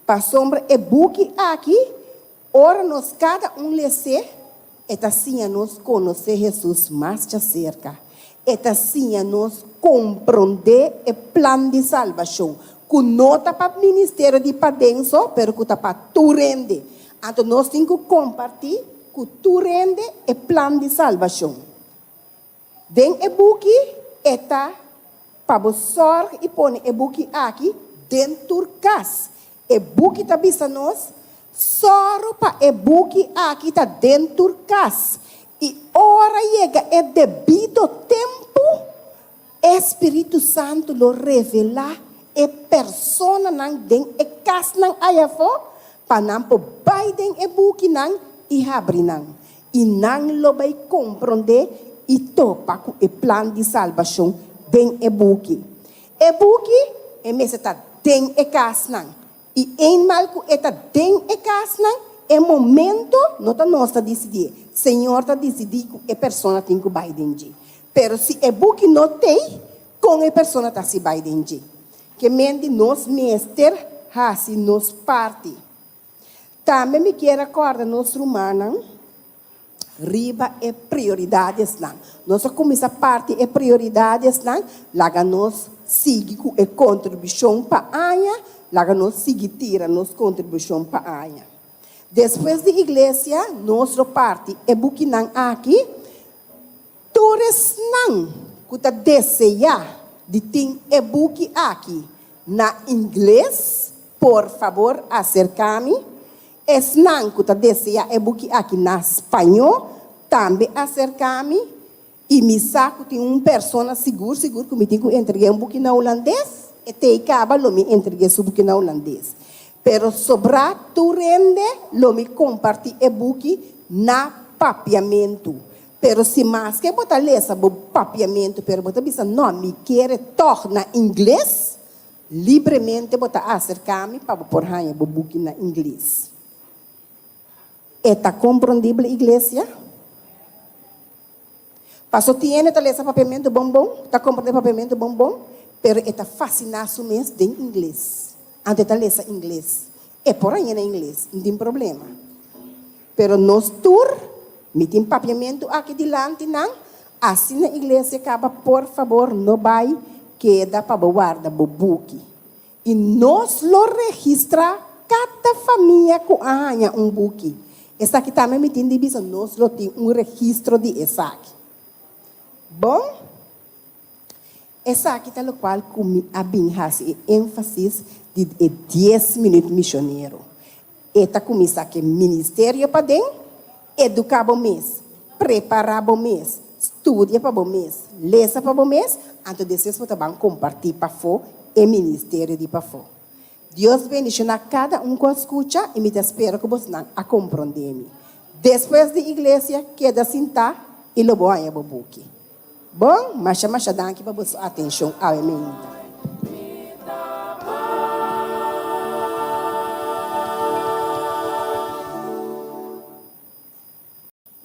Pasobra e buki aki, ora nos kada un les'é, E ta siña nos konosé Hesus mas djaserka. E ta siña nos komprondé e plan di salbashon, ku no ta pa ministerio di paden so, pero ku ta pa tur hende. Anto nos tin ku kompartí ku tur hende e plan di salbashon. Den e buki e ta pa bo sòrg i pone e buki aki den tur kas. E buki ta bisa nos, Sòru pa e buki aki ta den tur kas, i ora yega e debido tempu, e Spiritu Santu lo revelá e personanan den e kasnan ayafó pa nan por bai den e bukinan i habri nan. I nan lo bai komprondé i topa ku e plan di salbashon den e buki. E buki e mester ta den e kasnan. I eenmaal ku e ta den e kasnan, e momento no ta nos ta disidié, Señor ta disidí ku e persona tin ku bai den dje. Pero si e buki no t'ei, kon e persona ta hasi bai den dje? Ke men di nos mester hasi nos parti. Tambe mi kier a kòrda nos rumannan riba e prioridadesnan. Nos a kuminsá parti e prioridadesnan, laga nos sigui ku e kontribushon pa aña, laga nos sigui tira nos kontribushon pa aña. Despues di iglesia nos lo parti e bukinan aki. Tur esnan ku ta deseá di tin e buki aki na ingles, por fabor aserká mi. Esnan ku ta deseá e buki aki na spañó, tambe aserká mi. I mi sa ku tin un persona sigur sigur ku mi tin ku entreg'é un buki na hulandes, e t'ei kaba lo mi entreg'é su buki na hulandes. Pero sobrá tur hende lo mi kompartí e buki na papiamentu. Pero si maske bo ta lesa bo papiamentu pero bo ta bisa no mi kere tòg na ingles, libremente bo ta aserká mi pa bo por haña bo buki na ingles. E ta komprondibel iglesia? Paso tin hende ta lesa papiamentu bon bon, ta komprondé papiamentu bon bon, pero e ta fasiná su mes den ingles. Anto e ta lesa ingles. E por haña na ingles, no tin problema. Pero nos tur, mi tin papiamentu aki dilanti nan, asina iglesia kaba por fabor no bai keda pa bo warda bo buki. I nos lo registrá kada famia ku a haña un buki. Esaki tambe mi tin di bisa, nos lo tin un registro di esaki. Bon, esaki ta lokual ku mi a bin hasi e énfasis di e dies minüt mishonero. E ta kuminsá ku e ministerio paden, eduká bo mes, prepará bo mes, studia pa bo mes, lesa pa bo mes, anto despues bo ta ban kompartí pafó e ministerio di pafó. Dios bendishoná kada un ku a skucha i mi ta spera ku bosnan a komprondé mi. Despues di iglesia, keda sintá i lo bo haña bo buki. Bon, masha masha danki pa boso atenshon awe meinta.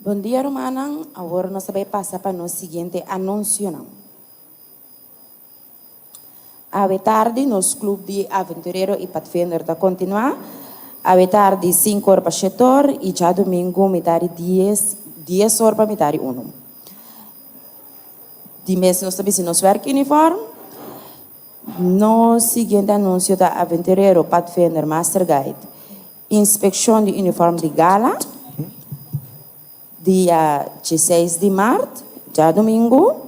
Bon dia rumannan, awor nos ta bai pasa pa nos siguiente anunsionan. Awe tardi nos club di Aventurero y Padvinder ta continua. Awe tardi cinco or pa shete or y djadomingo mitari dies, dies or pa mitari uno. Di mes nos ta bisti nos werkuniform. Nos siguiente anuncio ta Aventurero, Padvinder, Master Guide, inspeccion di uniform di gala. Dia dieseis di mart, djadumingu,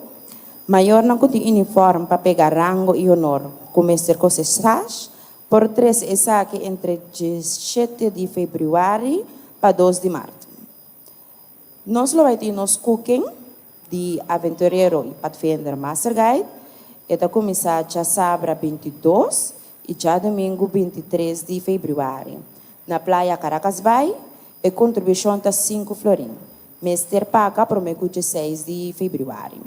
mayornan ku tin uniform pa pega rango i honor ku mester kose sash por trese esaki entre diesshete di febrüari pa dos di mart. Nos lo bai tin nos cooking di Aventurero i Padvinder Master Guide. E ta kuminsá djasabra 22 i djadumingu 23 di febrüari na Playa Caracasbaai. E kontribushon ta sinku florin. Mester paga promé ku dieseis di febrüari.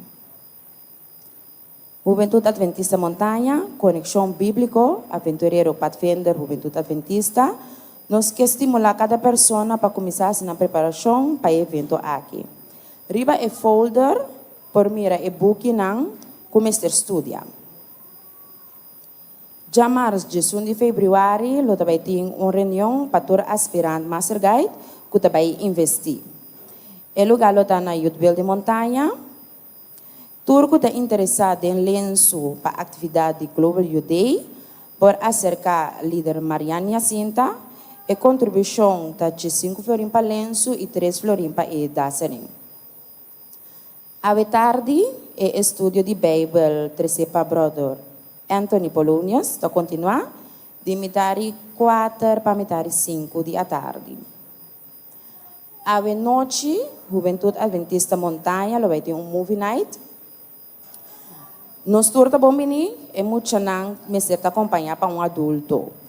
Hubentut Adventista Montaña, Konekshon Bíbliko, Aventurero Padvinder Hubentut Adventista, Nos ke stimulá kada persona pa kuminsá hasi nan preparashon pa e evento aki. Riba e folder por mira e bukinan ku mester studia. Djamars 11 di febrüari lo ta bai tin un reunion pa tur aspirant Master Guide ku ta bai investí. E lugá lo ta na Youth Building Montaña. Tur ku ta interesá den lensu pa aktividat di Global Youth Day por aserká lider Marianne Jacinta. E kontribushon ta 15 florin pa lensu i tres florin pa e daserin. Awe tardi, e estudio di Beibel tresé pa Bròder Anthony Polonius ta kontinuá di mitari kuater pa mitari sinku di atardi. Awe nochi, Hubentut Adventista Montaña lo bai tin un movie night. Nos tur ta bon bini, e muchanan mester ta kompañá pa un adulto.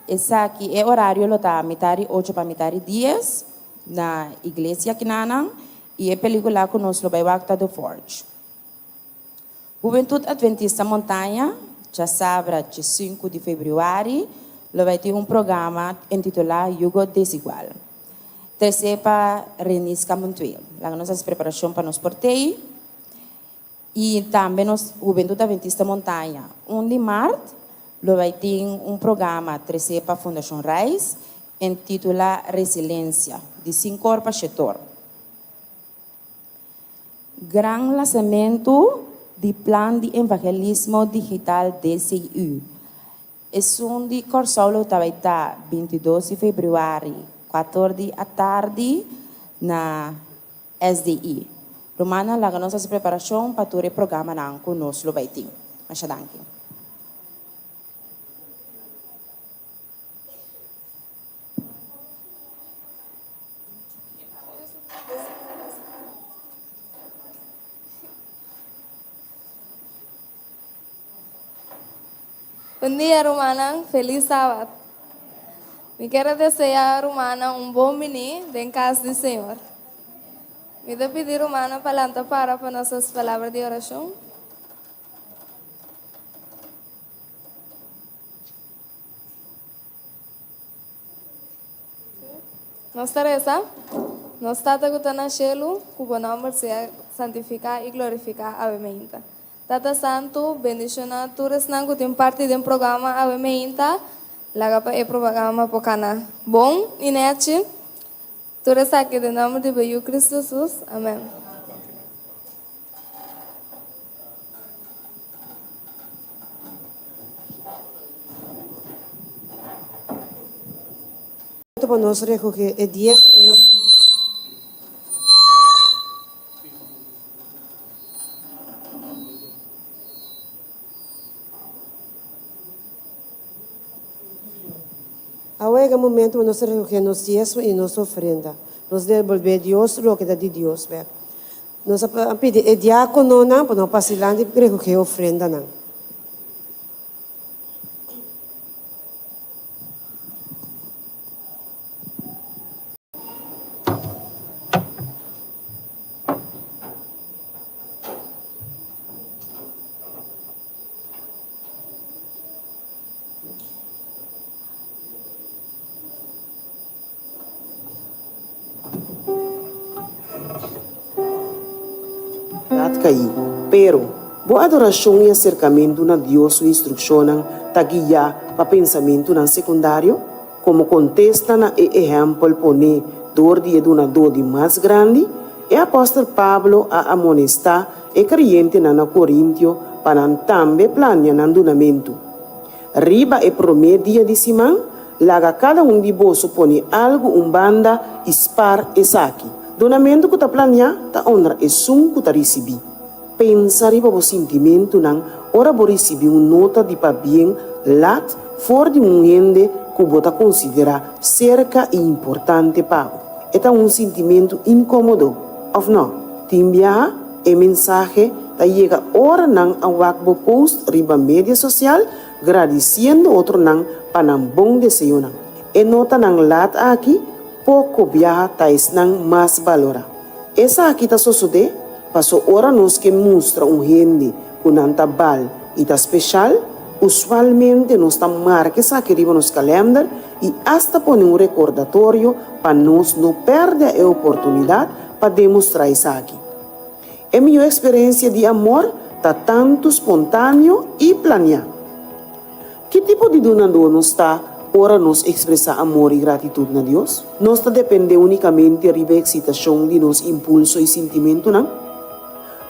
Esaki, e orario lo ta mitari ocho pa mitari dies na iglesia kinanan i e pelikula ku nos lo bai wak ta The Forge. Hubentut Adventista Montaña, djasabra diesinku di febrüari, lo bai tin un programa intitulá Yugo Desigual. Tresé pa Renisca Montuil. Laga nos hasi preparashon pa nos por tei. I tambe nos Hubentut Adventista Montaña, un di mart, lo bai tin un programa tresé pa Fundashon Rais intitulá Resilensia, di sinkor pa shetor. Gran lasamentu di Plan di Evangelismo Digital DCU. Esun di Kòrsou lo ta bai ta 22 di febrüari, kuator di atardi na SDI. Rumannan laga nos hasi preparashon pa tur e programanan ku nos lo bai tin. Masha danki. Bon dia rumannan, felis sabat. Mi kier a desea rumannan un bon bini den cas di Señor. Mi ta pidi rumannan pa lanta para pa nos haci palabra di oracion. Nos ta resa, Nos Tata ku ta na shelu, ku bo nòmber sea santifiká i glorifiká. Awe meinta. Tata Santu, bendishoná tur esnan ku tin parti den programa awe meinta. Laga pa e programa por kana bon i nèchi. Tur esaki den nòmber di bo Yu Kristu Hesus. Amèn. Pa nos recoge e diesmo e. Awe yega momento pa nos recoge nos diesmo y nos ofrenda. Nos debolbe Dios loke ta di Dios bek. Nos a pidi e diakononan pa no pasa dilanti recoge ofrendanan. Dat kaí. Pero, bo adorashon i aserkamentu na Dios su instrukshonnan ta guiá pa pensamentunan sekundario? Komo kontesta na e ehèmpel poné dor di e Dunadó di mas grandi, e apòstel Pablo a amonestá e kreyentenan na Korintio pa nan tambe plania nan dunamentu. Riba e promé dia di siman, laga kada un di boso pone algu un banda i spar esaki. Dunamentu ku ta planiá ta onra esun ku ta risibí. Pensa riba bo sintimentunan ora bo risibí un nota di pabien lat for di un hende ku bo ta konsiderá serka i importante pa bo. E ta un sintimentu inkómodo, òf nò? Tin biaha e mensahe ta yega ora nan a wak bo post riba media sosial gradisiendo otronan pa nan bon deseonan. E notanan lat aki poko biaha ta esnan mas balorá. Esaki ta sosodé paso ora nos ke mustra un hende ku nan ta bal i ta speshal, usualmente nos ta marka esaki riba nos kalènder i asta pone un rekordatorio pa nos no pèrdè e oportunidat pa demostrá esaki. E mihó eksperensia di amor ta tantu spontáneo i planiá. Ki tipo di dunadó nos ta ora nos ekspresá amor i gratitut na Dios? Nos ta dependé únikamente riba e eksitashon di nos impulso i sintimentunan?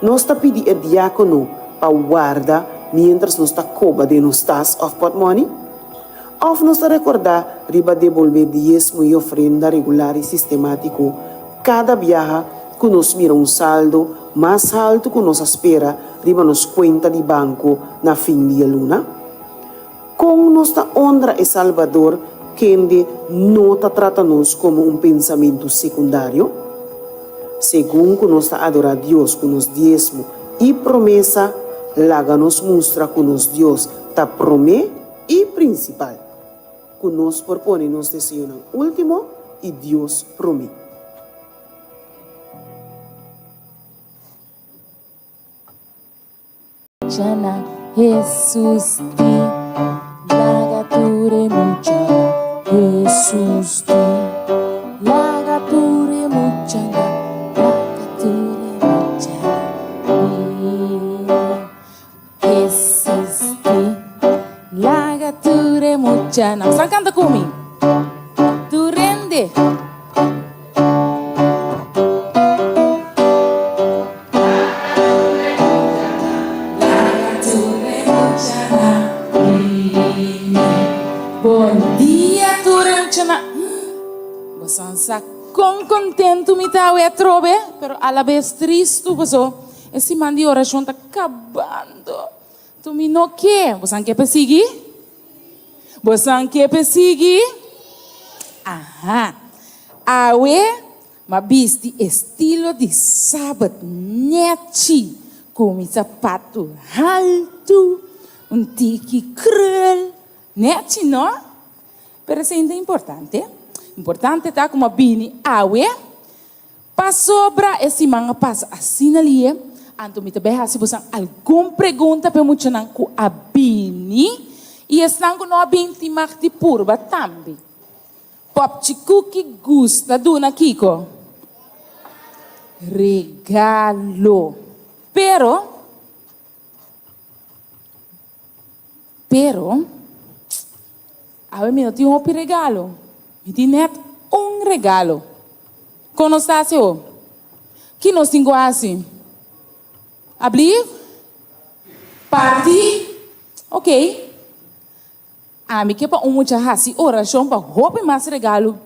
Nos ta pidi e diákono pa warda miéntras nos ta koba den nos tas òf pòtmòni? Òf nos ta rekordá riba debolbé diesmo i ofrenda regular i sistemátiko kada biaha ku nos mira un saldo mas haltu ku nos a spera riba nos kuenta di banko na fin di e luna? Kon nos ta onra e Salbador kende no ta trata nos komo un pensamentu sekundario? Segun ku nos ta adorá Dios ku nos diesmo i promesa, laga nos mustra ku nos Dios ta promé i prinsipal, ku nos por pone nos deseonan último i Dios promé. Muchanan Hesus di, laga tur e muchanan Hesus di, laga tur e muchanan, laga tur e muchanan di. Hesus di, laga tur e muchanan. San kanta ku mi? Tur hende. Bon dia tur e muchanan. Boso sa kon kontentu mi ta awe atrobe, pero alabes tristu paso e siman di orashon ta kabando. Tu mi no ke. Boso ke persigi? Boso ke persigi? Aha. Awe m'a bisti estilo di Sabat nechi ku mi sapatu haltu. Un tiki cruel. Nechi no? Pero esei no ta importante. Importante ta ku mi a bini awe pasobra e siman a pasa asina lihe, anto mi ta bai hasi bosan algun pregunta pa e muchanan ku a bini i esnan ku no a bini tin mag di purba tambe. Popchi Kuki gusta duna kiko? Regalo. Pero, pero, awe mi no tin hopi regalo. Mi tin net un regalo. Kon nos ta hasi ho? Ki nos tin ku hasi? Ablief? Parti? Ok. Ami ke pa un mucha hasi orashon pa hopi mas regalo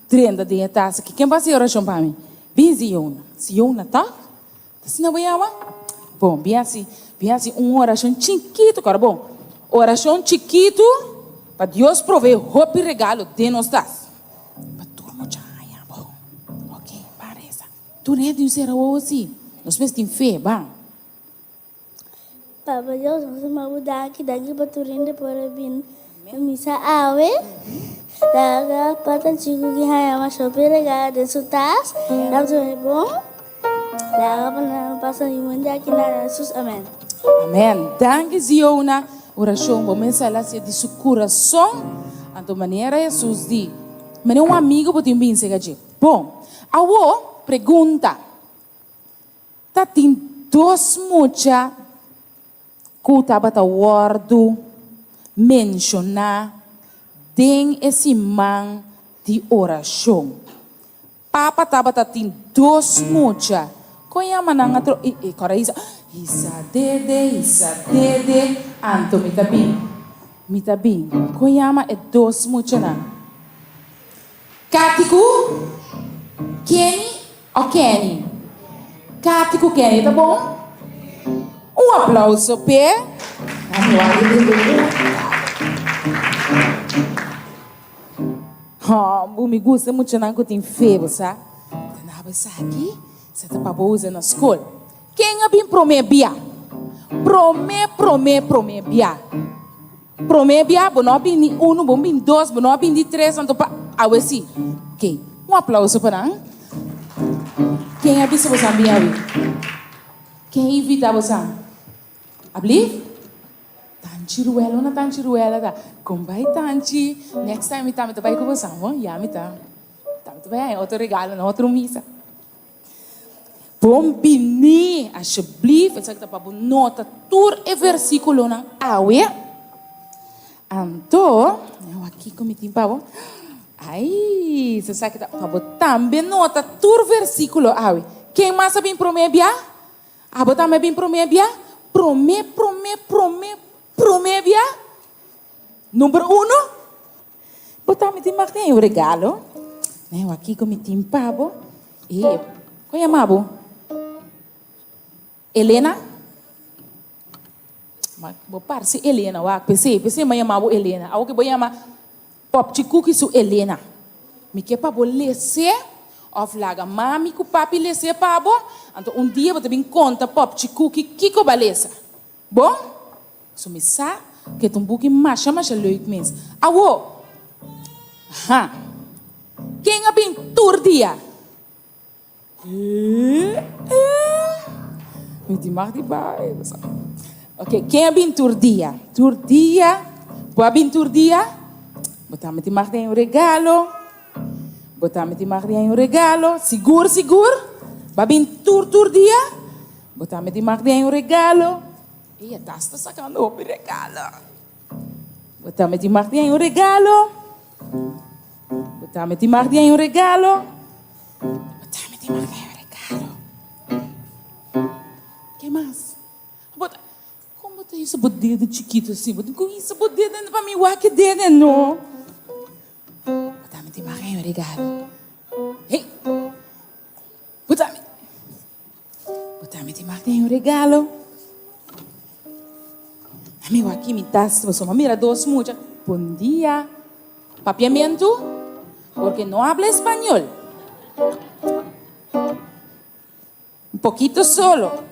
drenta den e tas aki. Ken por hasi orashon pa mi? Bin Ziona. Ziona ta? Ta asina bo yama? Bon, bin hasi, bin hasi un orashon chikitu. Kòrda bon, orashon chikitu pa Dios provee hopi regalo den nos tas. Pa tur mucha haña bo. Oke, ban resa. Tur hende tin un sera wowo si. Nos mester tin fe, ban. Papa Dios, nos ta manda bo danki, danki pa tur hende por a bin na misa awe. Laga pa ta chiku ki haña masha hopi regalo den su tas. Nan ta hopi bon. Laga pa nan pasa un buen dia aki na Jesus. Amen. Amen. Danki Ziona. Orashon bo mester a hasi di su kurason. Anto manera Jesus di, Manera un amigo bo tin binse ka dje. Bon, awo pregunta. Ta tin dos mucha ku tabata wòrdu menshoná den e siman di orashon. Papa tabata tin dos mucha. Kon yama nan atro? I e kòrda hisa, Hisa dede, hisa dede, anto mi ta bin, mi ta bin. Kon yama e dos muchanan? Kati ku Kenny o Kenny? Kati ku Kenny ta bon? Un aplauso p'e. Hòmbu, mi gusta muchanan ku tin fe, bo sa. Ta naba esaki, sa ta pa bo usa na skol. Ken a bin promé bia? Promé, promé, promé bia. Promé bia bo no a bini unu, bo bini dos, bo no a bini tres, anto pa awe si. Ok, un aplauso pa nan. Ken a bisa bosan bin awe? Ken a invita bosan? Ablief? Tanchi Ruela, unda Tanchi Ruela ta? Kon bai Tanchi? Next time mi tambe ta bai ku bosan, bon? Ya mi ta. Tambe ta bai haña otro regalo na otro misa. Bon bini, asjeblief, esaki ta pa bo nota tur e versikulonan awe. Anto, awor kiko mi tin pa bo? Ai, esaki ta pa bo tambe nota tur versikulo awe. Ken mas a bin promé bia? Abo tambe a bin promé bia? Promé, promé, promé, promé bia? Number uno? Bo tambe tin mag den un regalo. Neo aki ku mi tin pa bo. E, kon yama bo? Elena? Ma bo parse Elena wak. P'esei, p'esei mi a yama bo Elena. Awor ke bo yama Popchi Kuki su Elena. Mi ke pa bo les'é òf laga mami ku papi les'é pa bo. Anto un dia bo ta bin konta Popchi Kuki kiko bo a lesa. Bon, so mi sa ku e ta un buki masha masha leuk mes. Awo! Aha! Ken a bin tur dia? Mi tin mag di bai. Ok, ken a bin tur dia? Tur dia? Bo a bin tur dia? Bo tambe tin mag di haña un regalo. Bo tambe tin mag di haña un regalo. Sigur, sigur? Bo a bin tur tur dia? Bo tambe tin mag di haña un regalo. Ey, e tas ta sacando hopi regalo. Bo tambe tin mag di haña un regalo. Bo tambe tin mag di haña un regalo. Bo tambe tin mag di haña un regalo. Ke mas? Bo ta, kon bo ta hisa bo dedo chikito asin? Bo tin ku hisa bo dedo pa mi wak e dede, no. Bo tambe tin mag di haña un regalo. Hey! Bo tambe. Bo tambe tin mag den un regalo. Amigo aki mi tas pasobra mi mira dos mucha. Bon dia. Papiamentu? Porque no habla español. Un poquito solo.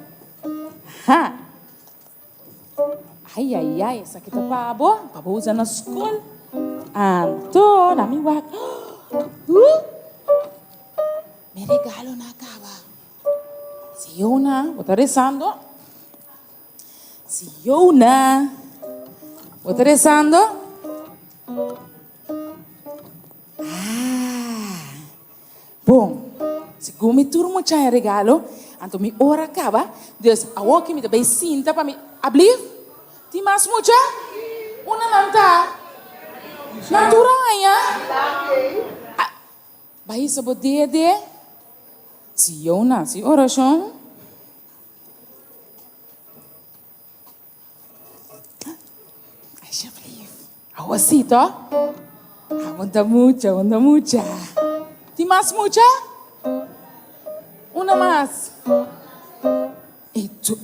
Aha. Ai ai ai, esaki ta pa bo, pa bo usa na skol. Anto, na mi wak. Uh! Mi regalo na kaba. Siona, bo ta rezando? Siona, bo ta rezando? Ah! Bon, segun mi tur mucha e regalo, anto mi ora kaba, dus awoki mi ta bay sinta pa mi ablief. Tin mas mucha? Unda nan ta? Nan tur a haña? Bay hisa bo dede. Si yo nasi orashon. Alsjeblieft. Awo sí, to? Awo ta mucha, awo ta mucha. Tin mas mucha? Una mas. E tu.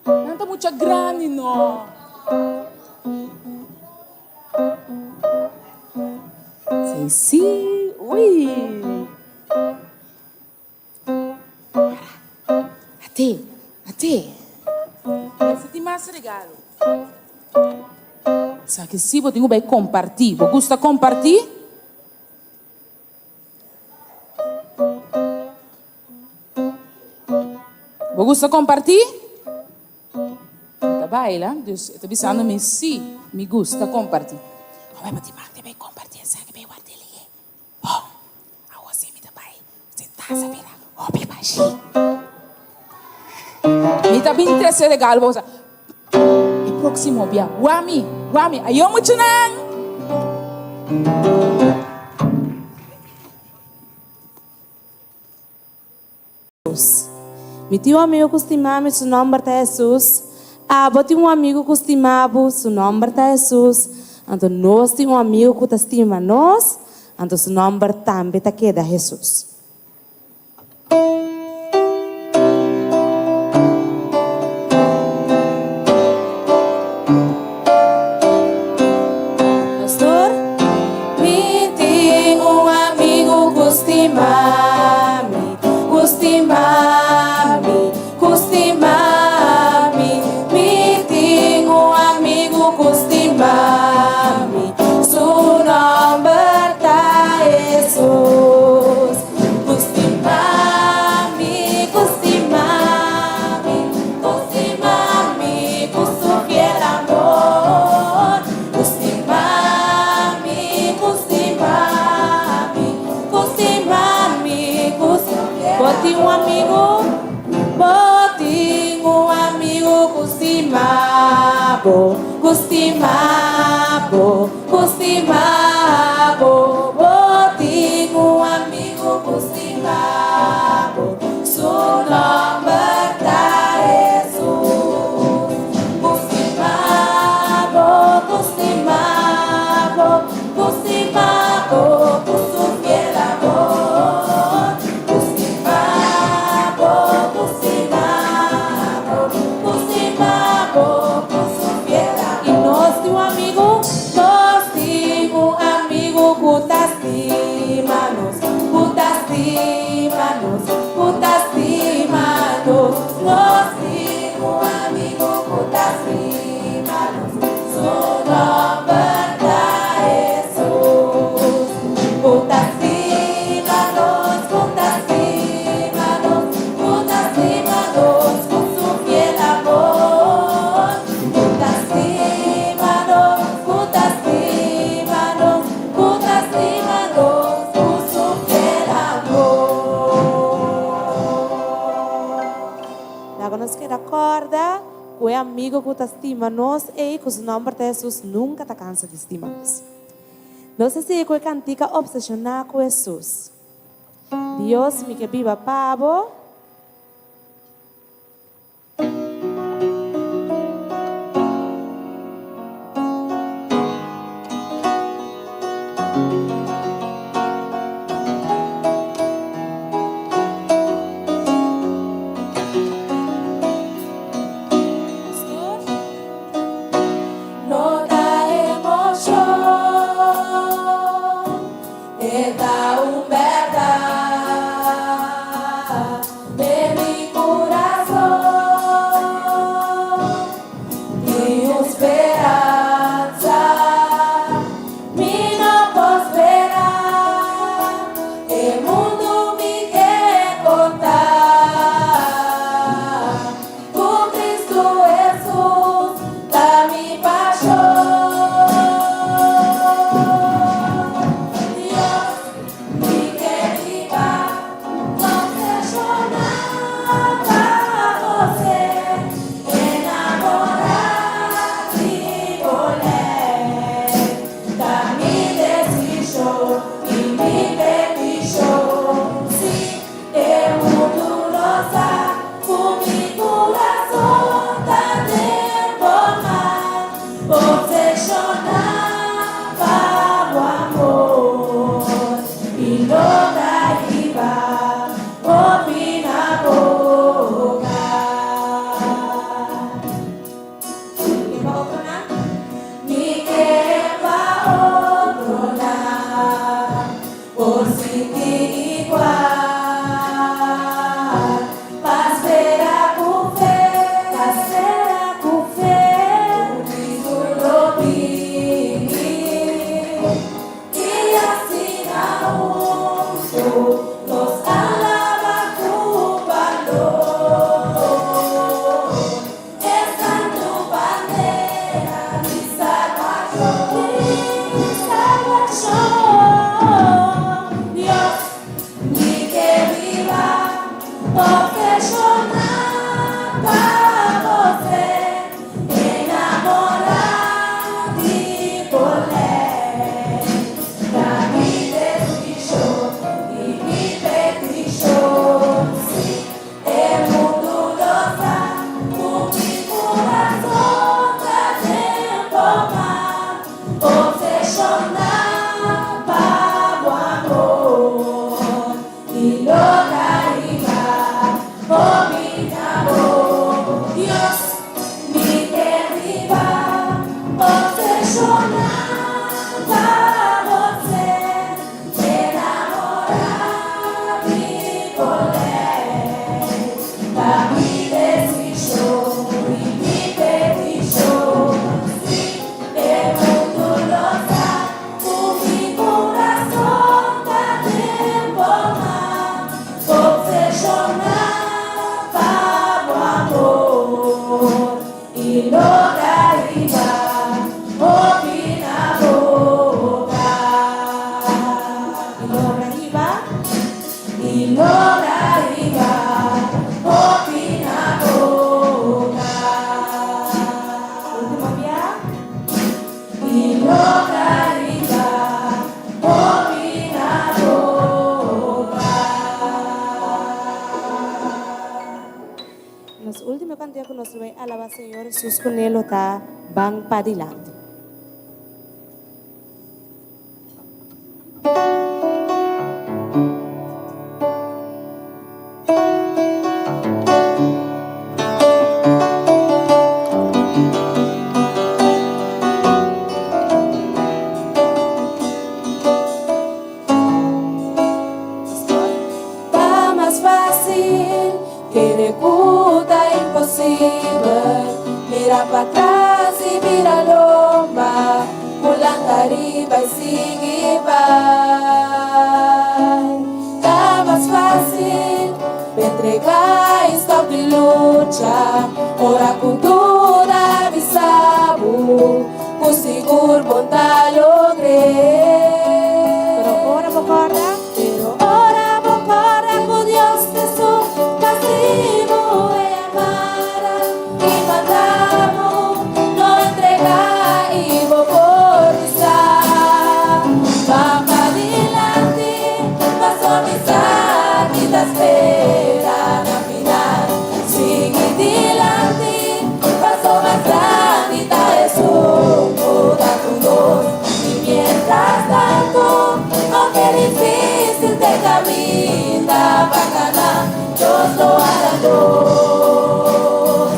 Nan ta mucha grandi, no. Sí, sí. Uy. Ate, ate. Mester tin mas regalo. Esaki si bo tin ku bai kompartí. Bo gusta kompartí? Bo gusta kompartí? Mi ta baila, dus e ta bisando mi si mi gusta kompartí. Awor bo tin mag di bai kompartí esaki, bai ward'é lihé. Bon, awor si mi ta bai sentá sa bira hopi bashí. Mi ta bin trese regalo pa boso. E próksimo bia, wak mi, wak mi. Ayo muchanan! Mi tin un amigu ku stima mi, su nòmber ta Hesus. Abo tin un amigu ku stima bo, su nòmber ta Hesus. Anto nos tin un amigu ku ta stima nos, anto su nòmber tambe ta keda Hesus. Pastor, mi tin un amigu ku stima mi, ku stima mi, ku stima mi. Mi tin un amigu ku stima mi, su nòmber ta Hesus. Ku stima mi, ku stima mi, ku stima mi ku su fiel amor. Ku stima mi, ku stima mi, ku stima mi ku su fiel amor. Bo tin un amigu? Bo tin un amigu ku stima bo, ku stima bo, Ku stima bo, bo tin un amigu ku stima bo, su nòmber ta Hesus. Ku stima bo, ku stima bo, ku stima bo ku su fiel amor. Ku stima bo, ku stima bo, ku stima bo ku su fiel amor. I nos tin un amigu. Nos tin un amigu ku ta stima nos, ku ta stima nos, ku ta stima nos. Nos tin un amigu ku ta stima nos, su nòmber ta Hesus. Ku ta stima nos, ku ta stima nos, ku ta stima nos ku su fiel amor. Ku ta stima nos, ku ta stima nos, ku ta stima nos ku su fiel amor. Laga nos keda kòrda ku e amigu ku ta stima nos ei ku su nòmber ta Hesus nunka ta kansa di stima nos. Nos ta sigui ku e kantika Opseshoná ku Hesus. Dios mi ke biba pa bo. No ta emocion, e ta un berdad. na bo. Dios, mi ke biba obseshoná pa bo ser, enamorá di bo lei. Ta mi desishon i mi petishon, sí, e mundu lo sa ku mi kurason ta den bo man, obseshoná pa bo amor i logra hiba hopi na boka. I logra hiba, i logra hiba hopi na boka. Último bia. I logra hiba hopi na boka. Nos último kantika ku nos ta bai alabá Señor Jesus kuné lo ta Ban Padilanti. Ta mas fásil kere ku ta imposibel. Mira patras i bira lomba, ku lanta riba i sigui bai. Ta mas fásil entregá i stòp di lucha, ora ku duda bisa bo ku sigur bo n' ta logr'é. Pero ora bo kòrda. Pero ora bo kòrda ku Dios ta esun ku a hasi bo e yamada i manda bo no entregá i bo por bisa, Ban padilanti, paso mi sa ki ta spera na final. Sigui dilanti, paso mas grandi ta esun ku ta ku nos. I mientras tanto, aunke difísil t'e kaminda pa kana, Dios lo hará nos,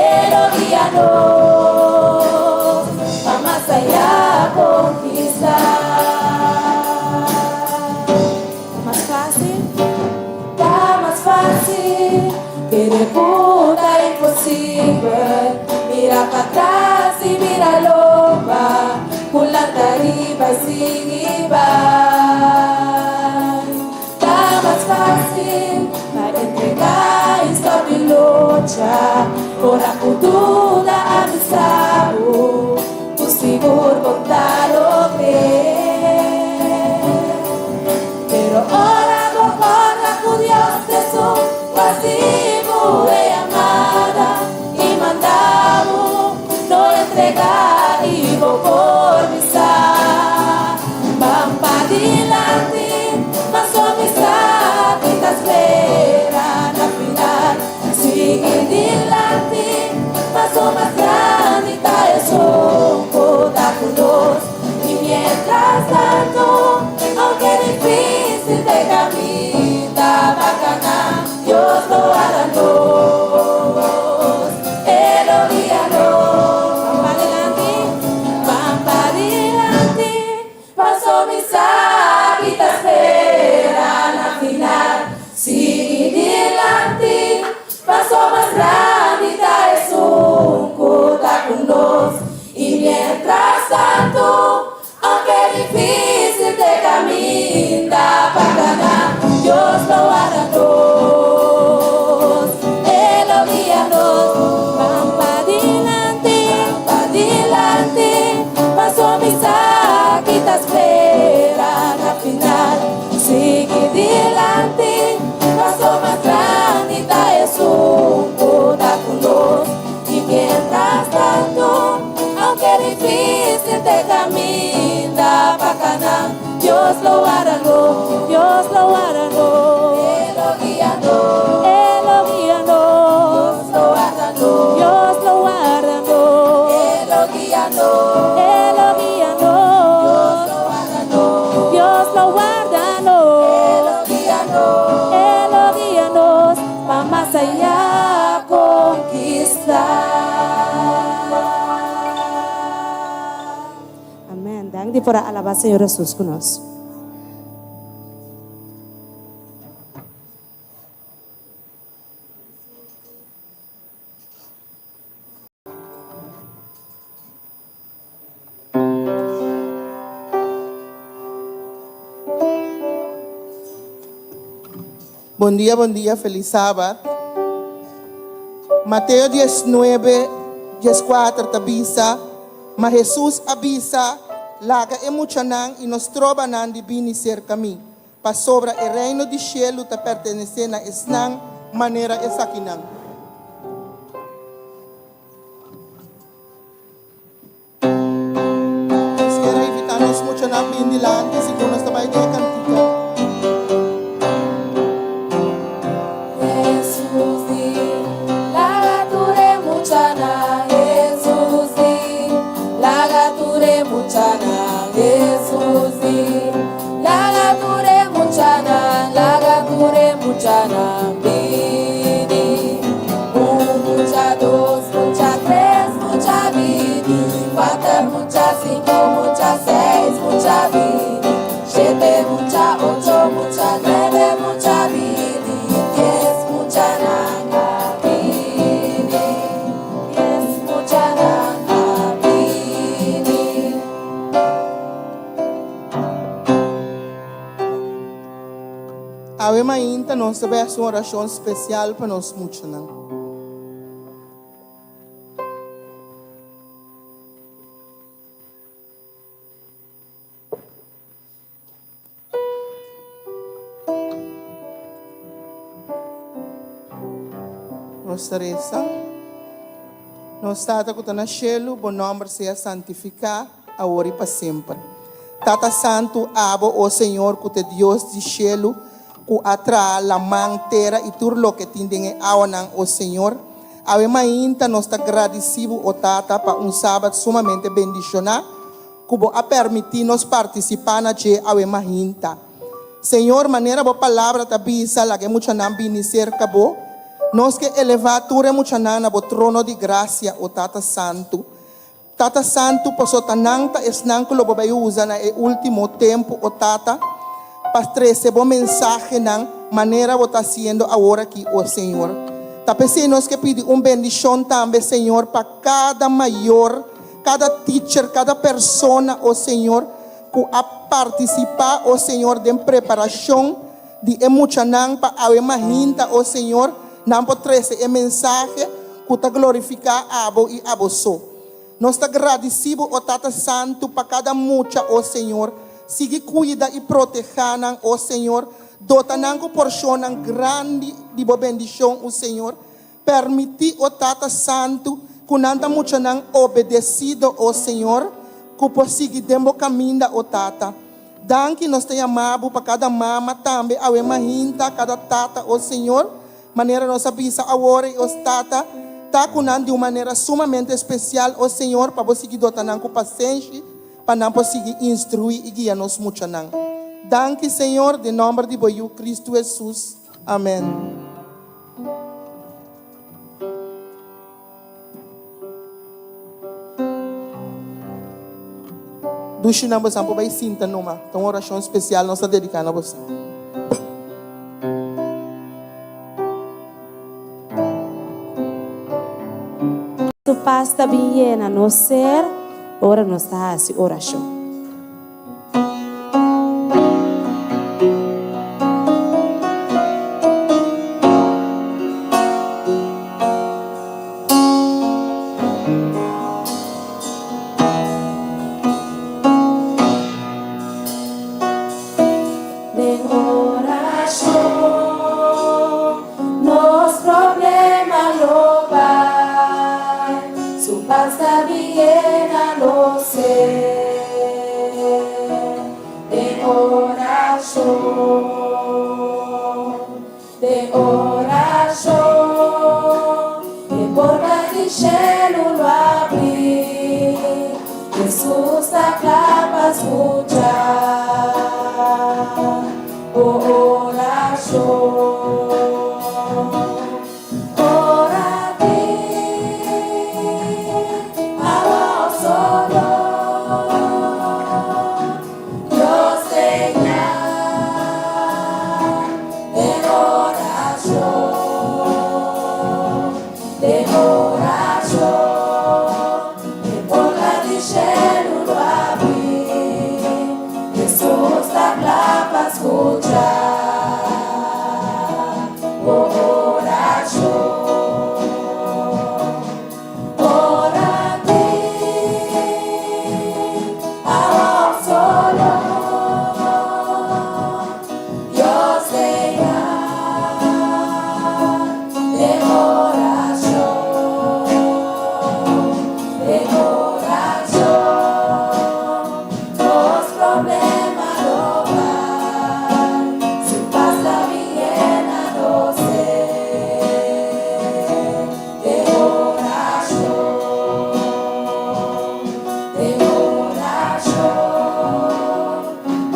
E lo guia nos pa mas ayá konkistá. Ta mas fásil. Ta mas fásil kere ku ta imposibel. Mira patras i bira lomba, ku lanta riba i sigui bai. Ta mas fásil pa entregá i stòp di lucha, ora ku duda a bisa bo ku sigur bo n' ta logr'é. Pero ora bo kòrda ku Dios ta esun ku a hasi bo e yamada i manda bo no entregá i bo por bisa, Ban padilanti, paso mi sa ki ta spera. di por a alabá Señor Hesus ku nos. Bon dia, bon dia, felis sabat. Mateo 19, 14 ta bisa, Ma Hesus a bisa, Laga e muchanan i no stroba nan di bini serka mi, pasobra e reino di shelu ta pertenesé na esnan manera esakinan. Nos kier a invitá nos muchanan bin dilanti segun nos ta bai den e kantika. Hesus di, Laga tur e muchanan, Hesus di, Laga tur e muchanan, Hesus di, Laga tur e muchanan, Laga tur e muchanan bini. Un mucha, dos mucha, tres mucha bini, kuater mucha, sinku mucha, seis mucha bini, shete mucha, ocho mucha, nuebe mucha bini, dies mucha nan a bini, dies mucha nan a bini. Awe mainta nos ta bai hasi un orashon spesial pa nos muchanan. Nos ta resa. Nos Tata ku ta na shelu, bo nòmber sea santifiká awor i pa semper. Tata Santu, abo, o Señor, ku ta e Dios di shelu, ku a traha laman, tera i tur loke tin den e awanan, o Señor, awe mainta nos ta gradisí bo, o Tata, pa un sabat sumamente bendishoná ku bo a permití nos partisipá na dje awe mainta. Señor, manera bo palabra ta bisa, laga e muchanan bini serka bo. Nos ke elevá tur e muchanan na bo trono di grasia, o Tata Santu. Tata Santu, paso ta nan ta esnan ku lo bo bai usa na e último tempu, o Tata, pa trese bo mensahenan manera bo ta hasiendo awor aki, o Señor. Ta p'esei nos ke pidi un bendishon tambe, Señor, pa kada mayor, kada teacher, kada persona, o Señor, ku a partisipá, o Señor, den preparashon di e muchanan pa awe mahinta, o Señor, nan por trese e mensahe ku ta glorifiká Abo i Abo so. Nos ta gradisí Bo, o Tata Santu, pa kada mucha, o Señor. Sigui kuida i protehá nan, o Señor. Dota nan ku porshonnan grandi di Bo bendishon, o Señor. Permití, o Tata Santu, ku nan ta muchanan obedesido, o Señor, ku por sigui den Bo kaminda, o Tata. Danki nos ta yama Bo pa kada mama tambe awe mahinta, kada tata, o Señor, manera nos a bisa awor ei, o Tata, ta ku nan di un manera sumamente spesial, o Señor, pa Bo sigui dota nan ku pasenshi, pa nan por sigui instruí i guia nos muchanan. Danki, Señor, den nòmber di Bo Yu, Cristo Hesus. Amèn. Dushinan bosan por bai sinta numa. Ta un orashon spesial nos ta dediká na bosan. Su pas ta bin yena nos ser ora nos ta hasi orashon. Den orashon nos problema lo bai, su pas ta bin yena nos ser. Den orashon, e porta di shelu lo abri. Hesus ta kla pa skucha bo orashon. Ora di awa òf solo, Dios ei nan den orashon, den orashon, nos problema lo bai, su pas ta bin yena nos ser, den orashon, den orashon.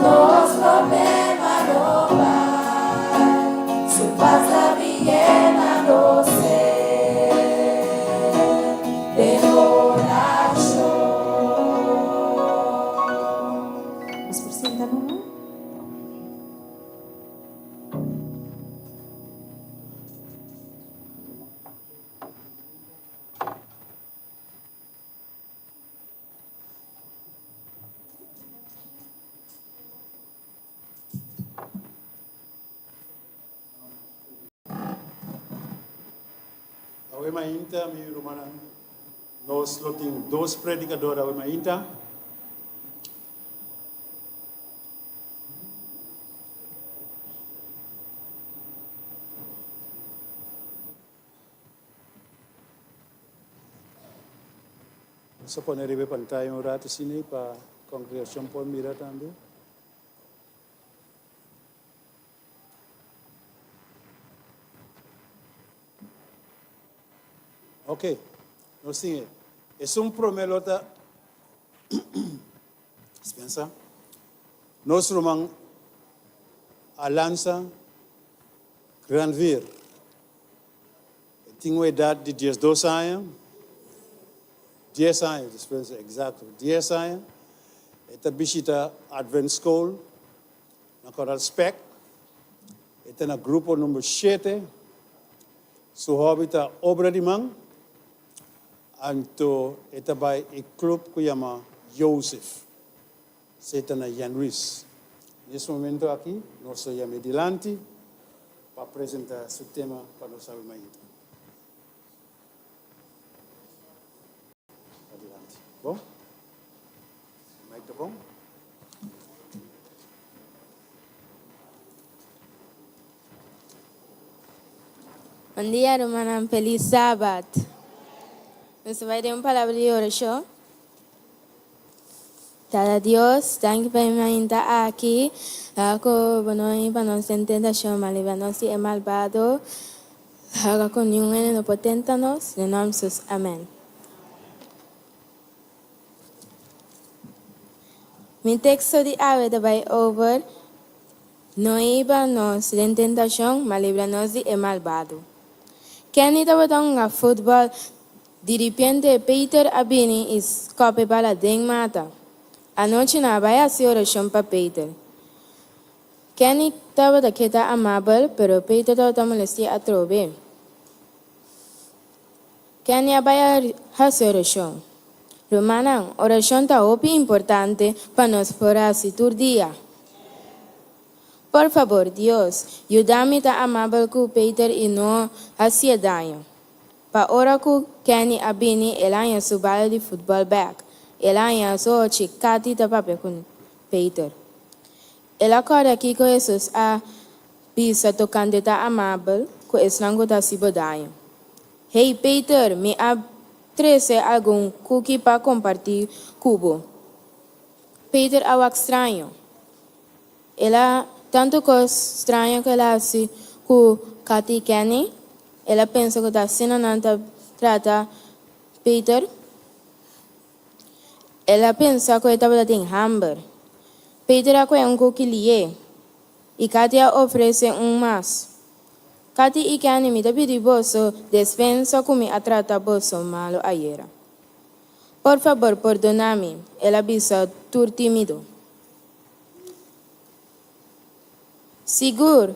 Nos problema lo bai, su pas ta bin yena nos ser den orashon. Nos por sinta numa? Awe mainta, mi rumannan, nos lo tin dos predicador awe mainta. Nos a pone riba e pantaya un rato asina pa congregacion por mira tambe. Ok, nos tin e. Esun prome lo ta, dispensa, nos ruman Alanza Granvier. E tin un edat di diesdos aña, dies aña, dispensa, exacto, dies aña. E ta bishita Advent School na Coral Spek. E ta na grupo number shete. Su hobby ta obra di man. Anto e ta bai e club cu yama Joseph. Esei ta na Jan Ruiz. Nes momento aki nos ta yam'é dilanti pa presenta su tema pa nos awe mainta. Adilanti. Bon? Mic ta bon? Bon dia rumannan, felis sabat. Nos ta bai den un palabra di orashon. Tata Dios, danki pa e mainta aki. Laga ku bo no hiba nos den tentashon, ma libra nos di e malbado. Laga ku niun hende no por tenta nos. Den nòmber di Jesus, amèn. Mi teksto di awe ta bai over, No hiba nos den tentashon, ma libra nos di e malbado. Kenny tabata hunga futbòl Diripiente Peter a bini i skòp e bala den mata. Anochi nan a bai hasi orashon pa Peter. Kenny tabata keda amabel, pero Peter tabata molesti'é atrobe. Kenny a bai hasi orashon. Rumannan, orashon ta hopi importante pa nos por hasi tur dia. Por fabor, Dios, yuda mi ta amabel ku Peter i no hasié daño. Pa ora ku Kenny a bini el a haña su bala di futbòl bèk. El a haña su ochi Katty ta papia ku Peter. El a kòrda kiko Hesus a bisa tokante ta amabel ku esnan ku ta hasi bo daño. Hey Peter, mi a trese algun kuki pa kompartí ku bo. Peter a wak straño. El a tantu kos straño ku el a hasi ku Katty i Kenny. El a pensa ku ta asina nan ta trata Peter. El a pensa ku e tabata tin hamber. Peter a kohe un kuki lié, i Katty a ofresé un mas. Katty i Kenny, mi ta pidi boso despensa ku mi a trata boso malu ayera. Por fabor, pordoná mi, el a bisa tur tímido. Sigur,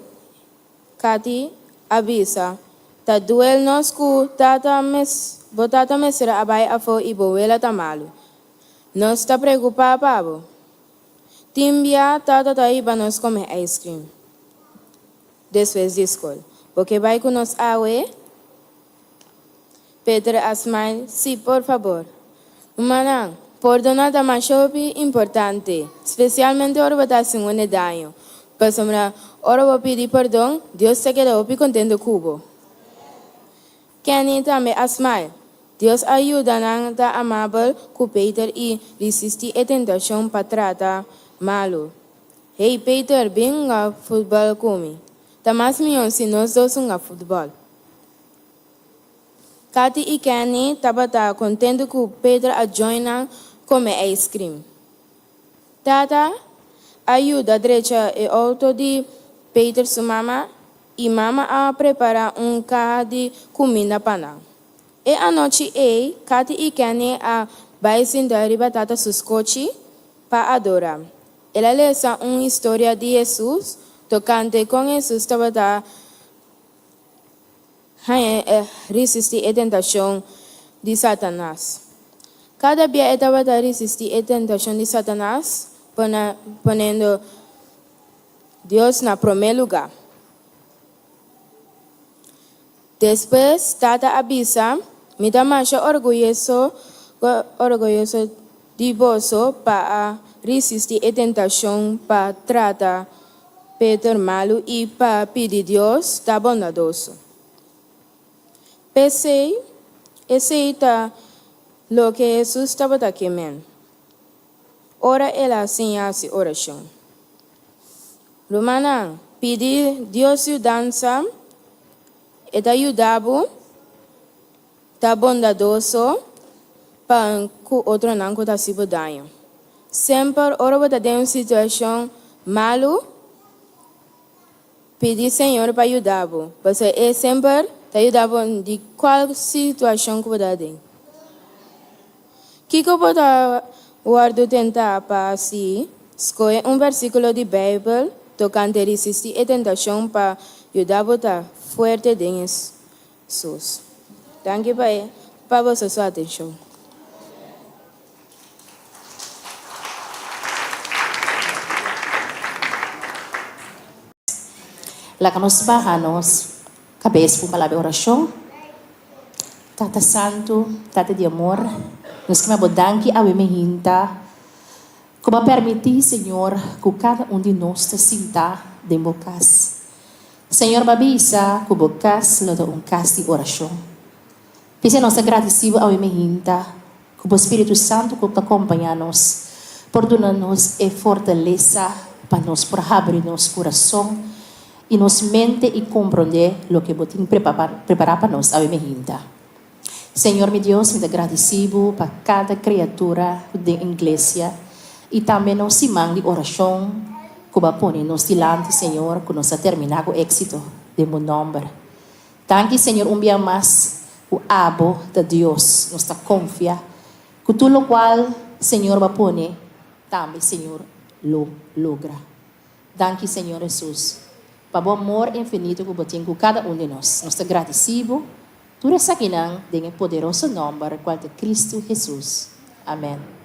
Katty a bisa. Ta duel nos ku tata mes bo tata mester a bai afó i bo wela ta malu. Nos ta preokupá pa bo. Tin bia tata ta hiba nos kome ijskrim despues di skol. Bo ke bai ku nos awe? Peter a smile, Sí, por fabor. Rumannan, pordoná ta masha hopi importante, spesialmente ora bo ta hasi un daño. Pasobra ora bo pidi pordon, Dios ta keda hopi kontentu ku bo. Kenny tambe a smile. Dios a yuda nan ta amabel ku Peter i risistí e tentashon pa trata malu. Hey, Peter, bin hunga futbòl ku mi. Ta mas mihó si nos dos hunga futbòl. Kathy i Kenny tabata kontentu ku Peter a join nan kome ijskrim. Tata a yuda drecha e outo di Peter su mama i mama a prepará un kaha di kuminda pa nan. E anochi ei, Kathy i Kenny a bai sinta riba tata su skochi pa adorá. El a lesa un historia di Hesus tokante kon Hesus tabata Haña e risistí e tentashon di Satanas. Kada bia e tabata risistí e tentashon di Satanas, ponendo Dios na promé lugá. Despues Tata a bisa, Mi ta masha orguyoso di boso pa a risistí e tentashon pa trata Peter malu i pa pidi Dios ta bondadoso. P'esei, esei ta loke Hesus tabata ke men ora el a siña hasi orashon. Rumannan, pidi Dios yudansa, e ta yuda bo ta bondadoso pa ku otronan ku ta hasi bo daño. Semper ora bo ta den un situashon malu, pidi Señor pa yuda bo, pasobra E semper ta yuda bo di kual situashon ku bo ta den. Kiko bo ta wòrdu tentá pa hasi? Skohe un versíkulo di Beibel tokante risistí e tentashon pa yuda bo ta fuerte den Hesus. Danki pa e pa boso su atenshon. Laga nos baha nos kabes pa un palabra di orashon. Tata Santu, Tata di amor, nos kima Bo danki awe mehinta ku Bo a permití, Señor, ku kada un di nos ta sinta den Bo kas. Señor bo a bisa ku bo kas lo ta un kas di orashon. P'esei nos ta gradisí bo awe mehinta ku bo Spiritu Santu ku ta kompañá nos por duna nos e fortalesa pa nos por habri nos kurason i nos mente i komprondé loke bo tin prepará pa nos awe mehinta. Señor mi Dios, mi ta gradisí bo pa kada kriatura ku den iglesia i tambe nos siman di orashon ku bo a pone nos dilanti, Señor, ku nos a terminá ku éksito den bo nòmber. Danki, Señor, un bia mas ku abo ta Dios. Nos ta konfia ku tur lokual Señor bo a pone tambe Señor lo logra. Danki, Señor Hesus, pa bo amor infinito ku bo tin ku kada un di nos. Nos ta gradisí bo Tur esakinan den e poderoso nòmber kual ta Kristu Hesus. Amèn.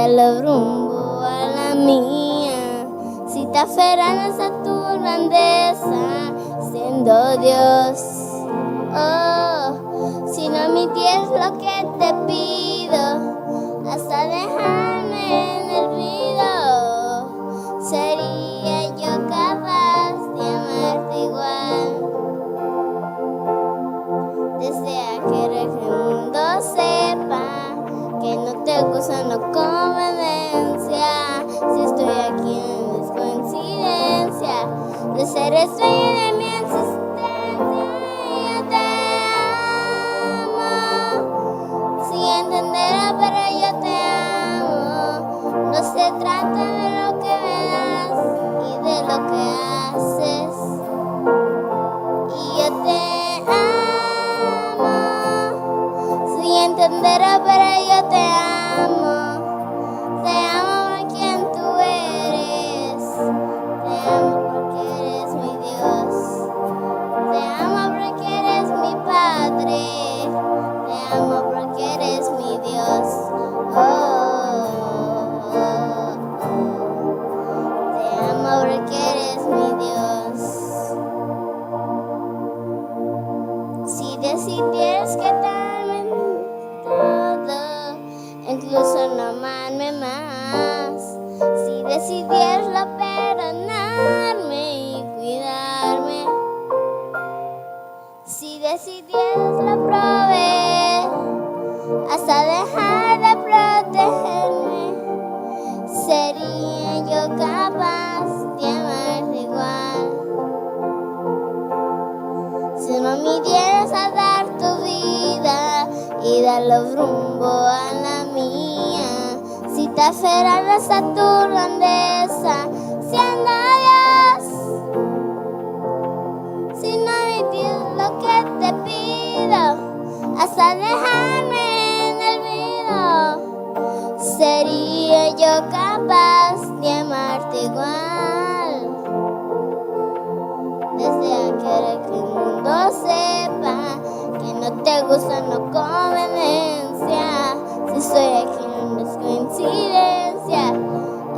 darle rumbo a la mía. Si te aferras a tu grandeza, siendo Dios. Oh, si no admitieres lo que te pido, hasta dejarme en el olvido, sería yo capaz de amarte igual. Desea que el mundo sepa que no te gusta no conveniencia. Si estoy aquí no es coincidencia, de ser el sueño de mi existencia. Yo te amo, sin entenderlo, pero yo te amo. No se trata de lo que me das y de lo que haces. Y yo te amo, sin entenderlo, pero yo te amo. Te amo por quien tú eres. Te amo porque eres mi Dios. Te amo porque eres mi Padre. Te amo porque eres mi Dios. Oh, oh, oh. Te amo porque eres mi Dios. Si decidieras quitarme todo, incluso no amarme más. Si decidieras lo perdonarme y cuidarme. Si decidieras lo proveer, hasta dejar de protegerme, sería yo capaz de amarte igual. Si no me dieras a dar tu vida y darle rumbo a la mía, si te aferraras a tu grandeza, siendo Dios, si no me pides lo que te pido, hasta dejarme en el olvido, sería yo capaz de amarte igual. Desde aquel que el mundo sepa que no te gusta no conveniencia. Si estoy aquí no es coincidencia,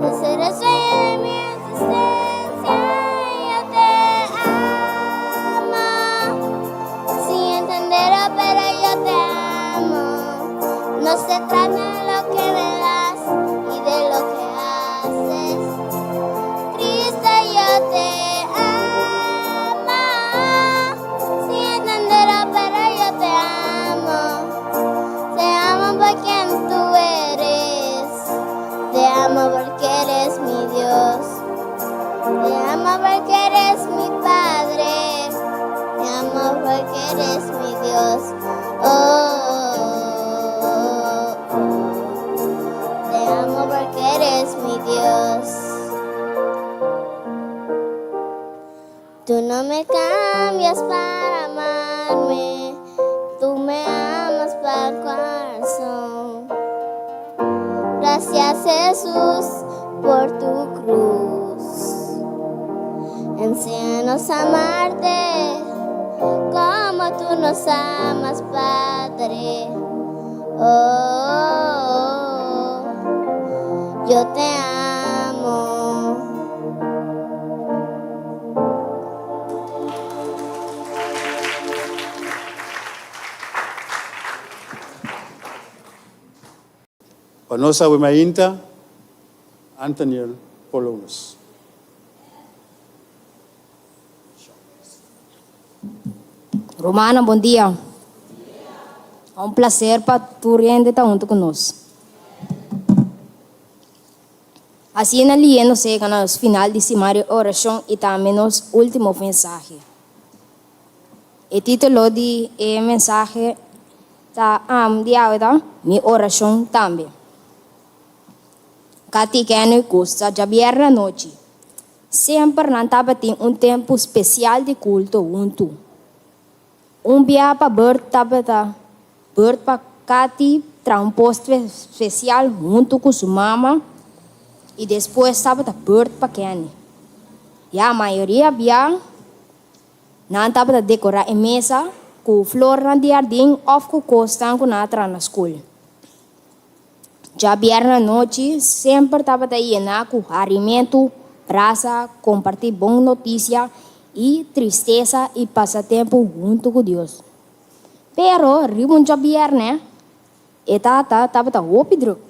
de ser el sueño de mi existencia. Yo te amo, sin entenderlo, pero yo te amo. No se trata de lo que me das y de lo que haces. Cristo, yo te amo, sin entenderlo, pero yo te amo. Te amo por quien tú eres. Te amo porque eres mi Dios. Te amo porque eres mi Padre. Te amo porque eres mi Dios. Oh, oh, oh. Te amo porque eres mi Dios. Tú no me cambias para amarme, tú me amas para el corazón. Gracias Jesús por tu cruz. Enséñanos a amarte como tú nos amas, Padre. Oh, oh, oh, yo te amo. Pa nos awe mainta, Antoniel Polonus. Rumannan, bon dia. Ta un placer pa tur hende ta hunto cu nos. Asina lié nos yega na nos final di siman di oracion y tambe nos ultimo mensahe. E titulo di e mensahe ta am di awe ta Mi oracion tambe. Katy Kenny gusta djabièrnè anochi. Semper nan tabatin un tempu spesial di kulto huntu. Un bia pa Bert tabata bert pa Katy traha un postre spesial huntu ku su mama i despues tabata bert pa Kenny. Ya mayoria bia nan tabata dekorá e mesa ku flornan di hardin òf ku kosnan ku nan a traha na skol. Djabièrnè anochi semper tabata yená ku harimentu, brasa, kompartí bon notisia i tristesa i pasa tempu huntu ku Dios. Pero riba un djabièrnè e tata tabata hopi drùk.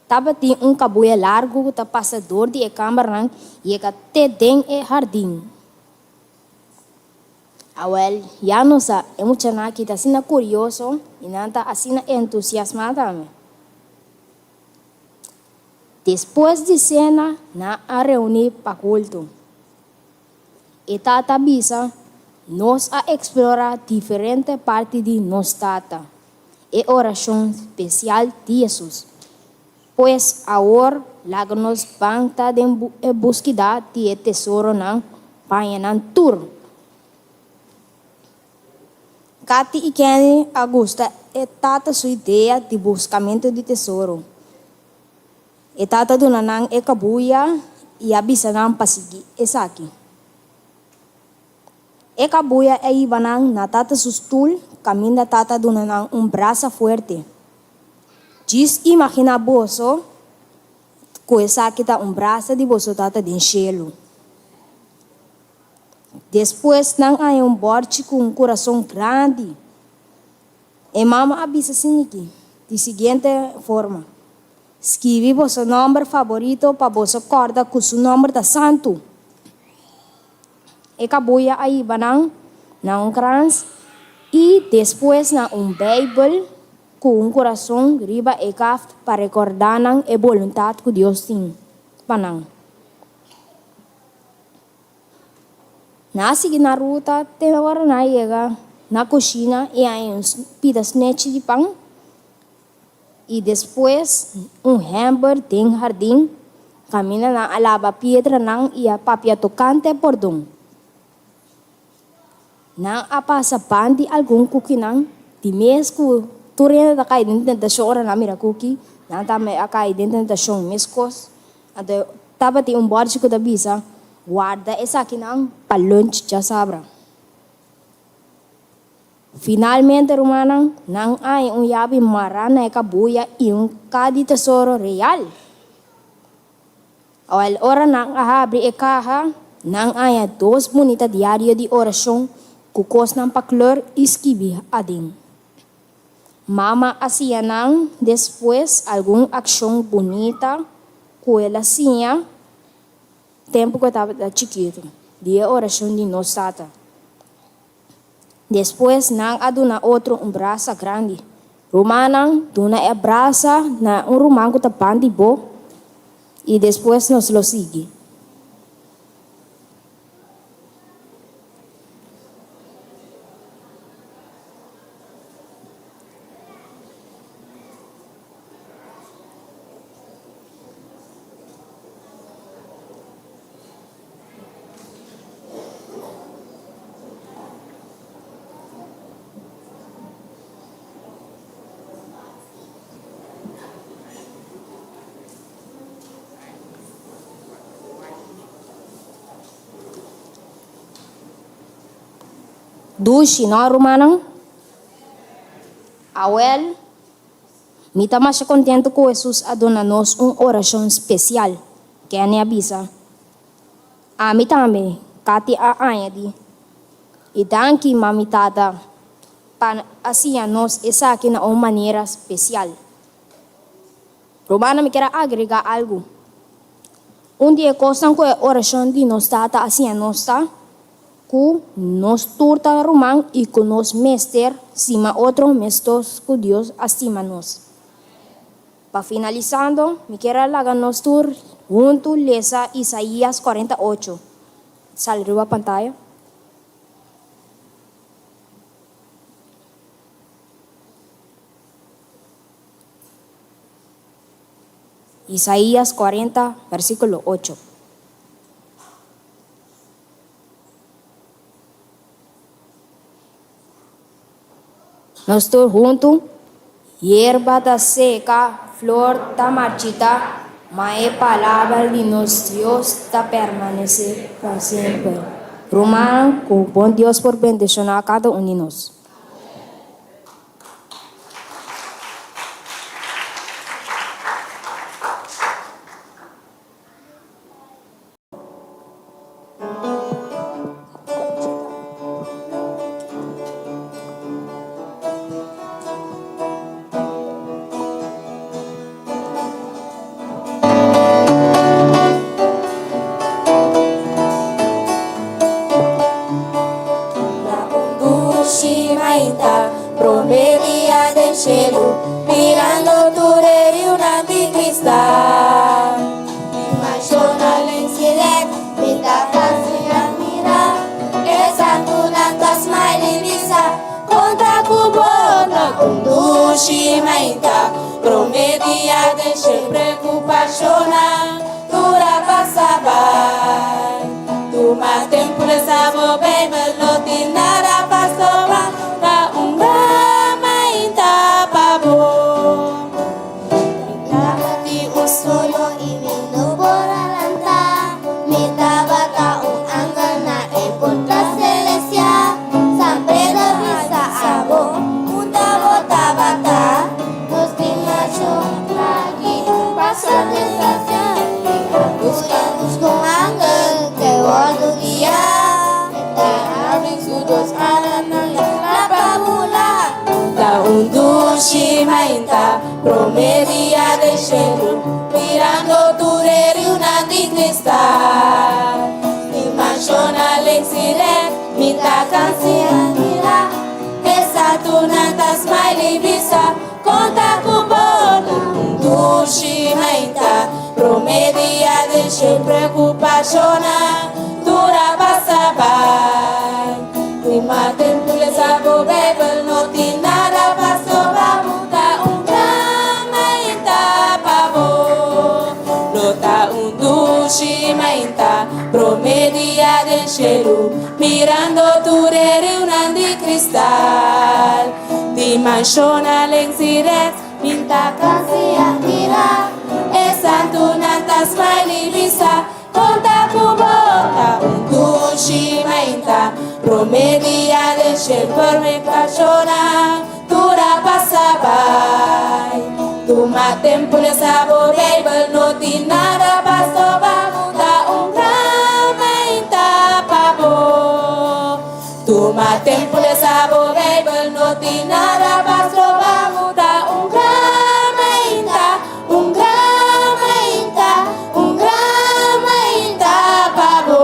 Tabatin un kabuya largu ku ta pasa dor di e kambernan yega te den e hardin. Awel, ya nos sa, e muchanan aki ta asina kurioso i nan ta asina entusiasmá tambe. Despues di sena, nan a reuní pa kulto. E tata a bisa, Nos a eksplorá diferente parti di nos Tata, e orashon spesial di Hesus. Pues awor laga nos ban ta den e búskeda di e tesoronan paña nan tur. Kathy i Kenny a gusta e tata su idea di buskamentu di tesoro. E tata duna nan e kabuya i a bisa nan pa sigui esaki. E kabuya a hiba nan na tata su stul kaminda tata duna nan un brasa fuerte. Djis imaginá boso ku esaki ta un brasa di boso Tata den shelu. Despues nan haña un bòrchi ku un kurason grandi. E mama a bisa Siniki di siguiente forma, Skibi boso nòmber faborito pa boso kòrda ku su nòmber ta santu. E kabuya a hiba nan na un krans i despues na un Beibel ku un kurason riba e kaft pa rekordá nan e boluntat ku Dios tin pa nan. Nan a sigui nan ruta te ora nan a yega na kushina i haña un pida snechi di pan i despues un hèmber den hardin kaminda nan a laba piedranan i a papia tokante pordon. Nan a pasa ban di algun kukinan di mes ku tur hende ta kai den tentashon ora nan mira kuki, nan tambe a kai den tentashon meskos. Anto tabatin un bòrchi ku ta bisa, Warda esakinan pa lunch djasabra. Finalmente, rumannan, nan haña un yabi mará na e kabuya i un ka di tesoro real. Awel ora nan a habri e kaha, nan haña dos bunita diario di orashon ku kosnan pa kleur i skibi aden. Mama a siña nan despues algun akshon bunita ku el a siña tempu ku e tabata chikitu, di e orashon di Nos Tata. Despues nan a duna otro un brasa grandi. Rumannan, duna e brasa na un ruman ku ta ban di bo i despues nos lo sigui. Dushi, no, rumannan? Awel, mi ta masha kontentu ku Hesus a duna nos un orashon spesial. Kenny a bisa. Ami tambe, Kathy a añadi. I danki, mami tata, pa a siña nos esaki na un manera spesial. Romana, mi kier a agregá algu. Un di e kosnan ku e orashon di nos Tata a siña nos ta ku nos tur ta ruman i ku nos mester stima otro mestos ku Dios a stima nos. Pa finalisando, mi kier a laga nos tur huntu lesa Isaías 48. Sali riba pantaya. Isaías 40, versíkulo ocho. Nos tur huntu, yerba ta seka, flor ta marchitá, ma e palabra di nos Dios ta permanesé pa semper. Rumannan, ku bon Dios por bendishoná kada un di nos. dushi mainta, promé dia den shel preokupashonnan tur a pasa bai. Tuma tempu lesa bo Beibel, no tin nada pa stoba, ta un gran mainta pa bo. Mi tabatin un soño i mi no por a lanta. Mi tabata un angel na e porta celestial. San Pedro bisa abo, unda bo tabata? Nos tin macho aki pasa tentacion. Mi a busca busca un angel ke wordo guia. E ta habri su dos alanan i kla pa bula. Ta un dushi mainta, promé dia den shelu, mirando tur e riunan di kristal. Mi manshonnan lenks i rèks, mi ta kansia mira e satunan ta smile i bisa, Konta ku bo. Ta un dushi mainta, promé dia den shelu, preokupashonnan tur a pasa bai. Tuma tempu lesa bo Beibel, no tin nada pa stoba bo, ta un gran mainta pa bo. Lo ta un dushi mainta, promé dia den shelu, mirando tur e riunan di kristal. Di manshonnan links i rèks, mi ta kansia mira e santunan ta smile i bisa, Konta ku bo. Ta un dushi mainta, promé dia den shelu, preokupashonnan tur a pasa bai. Tuma tempu lesa bo Beibel, no tin nada pa stoba bo, ta un gran mainta pa bo. Tuma tempu lesa bo Beibel, no tin nada pa stoba bo, ta un gran mainta, un gran mainta, un gran mainta pa bo.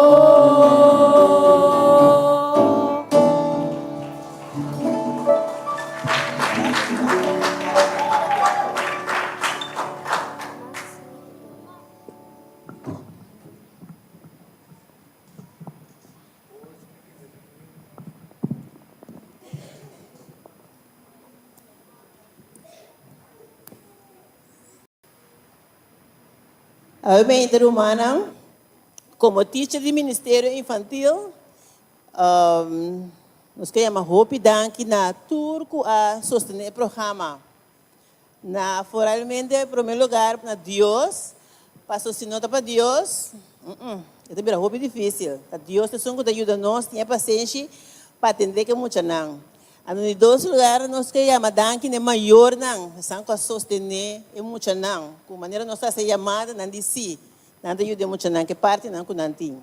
Awe mainta rumannan, komo teacher di Ministerio Infantil, nos ke yama hopi danki na tur ku a sostené e programa. Na foralmente promé lugar na Dios, paso si no ta pa Dios, e ta bira hopi difísil. Ta Dios ta esun ku ta yuda nos tin e pasenshi pa atendé ku e muchanan. Anto di dos lugar nos ke yama danki na e mayornan, esan ku a sostené e muchanan, ku manera nos ta hasi e yamada nan di sí, nan ta yuda e muchanan ku e partinan ku nan tin.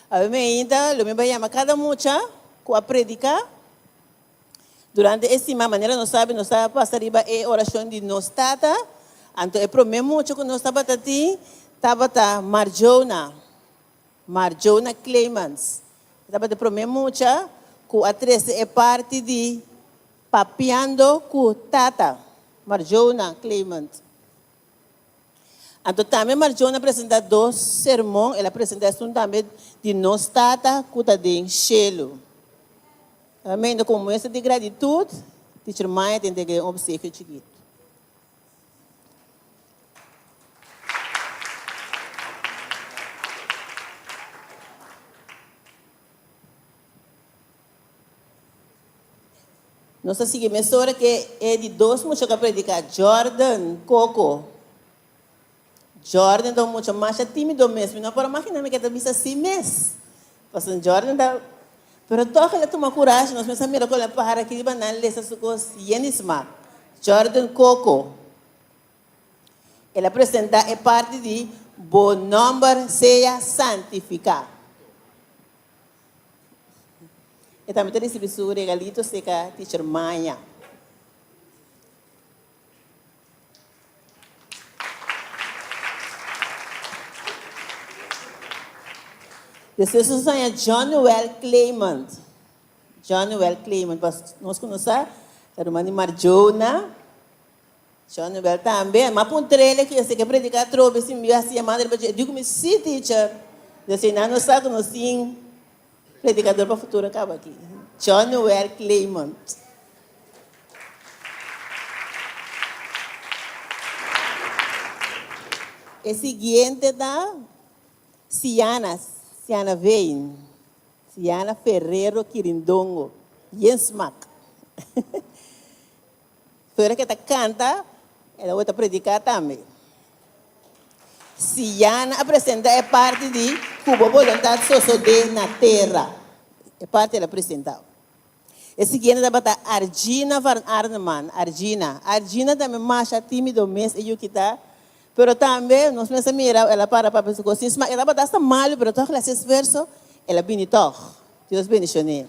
Awe mi ainda lo mi bai yama kada mucha ku a prediká durante e siman, manera nos sabi nos ta pasa riba e orashon di Nos Tata, anto e promé mucha ku nos tabata tin tabata Marjona. Marjona Clemens. E tabata e promé mucha ku a trese e parti di Papiando ku Tata, Marjona Clement. Anto tambe Marjona a presentá dos sermon, el a presentá esun tambe di Nos Tata ku ta den shelu. Amén. Komo muestra di gratitut, Teacher Maya ta entreg'é un opsekio chikitu. Nos ta sigui mesora ke e di dos mucha ku a prediká, Jordan Coco. Jordan ta un mucha masha tímido mes. Mi no por a maginá mi ke ta bisa así mes. Pasobra Jordan ta. Pero tòg el a tuma kurashi. Nos mes a mira ku el a para aki riba nan lesa su kos yen di smak. Jordan Coco. El a presentá e parti di Bo nòmber sea santifiká. E tambe ta risibí su regalito serka Teacher Maya. Despues nos haña John Noel Clement. John Noel Clement, pas nos ku nos sa, ta ruman di Marjona. John Noel tambe. M'a puntr'el aki, esei ke prediká atrobe si mi hasi yamada riba dje. E di ku mi, Sí, teacher. Desei nan nos sa ku nos tin predikador pa futuro kaba aki. John Noel Clement. E siguiente ta Siana, Siana Veen, Siana Ferrero Kirindongo, yen smak. Fuera ke ta kanta, el a wou ta prediká tambe. Siana a presentá e parti di Ku bo boluntat sosodé na tera. E parti el a presentá. E siguiente tabata Argina van Arneman, Argina. Argina tambe masha tímido mes e yu kita, pero tambe nos mes a mira el a para papia su kos sin smak. E tabata asta malu pero tòg el a hasi esfuerso, el a bini tòg. Dios bendishon'é.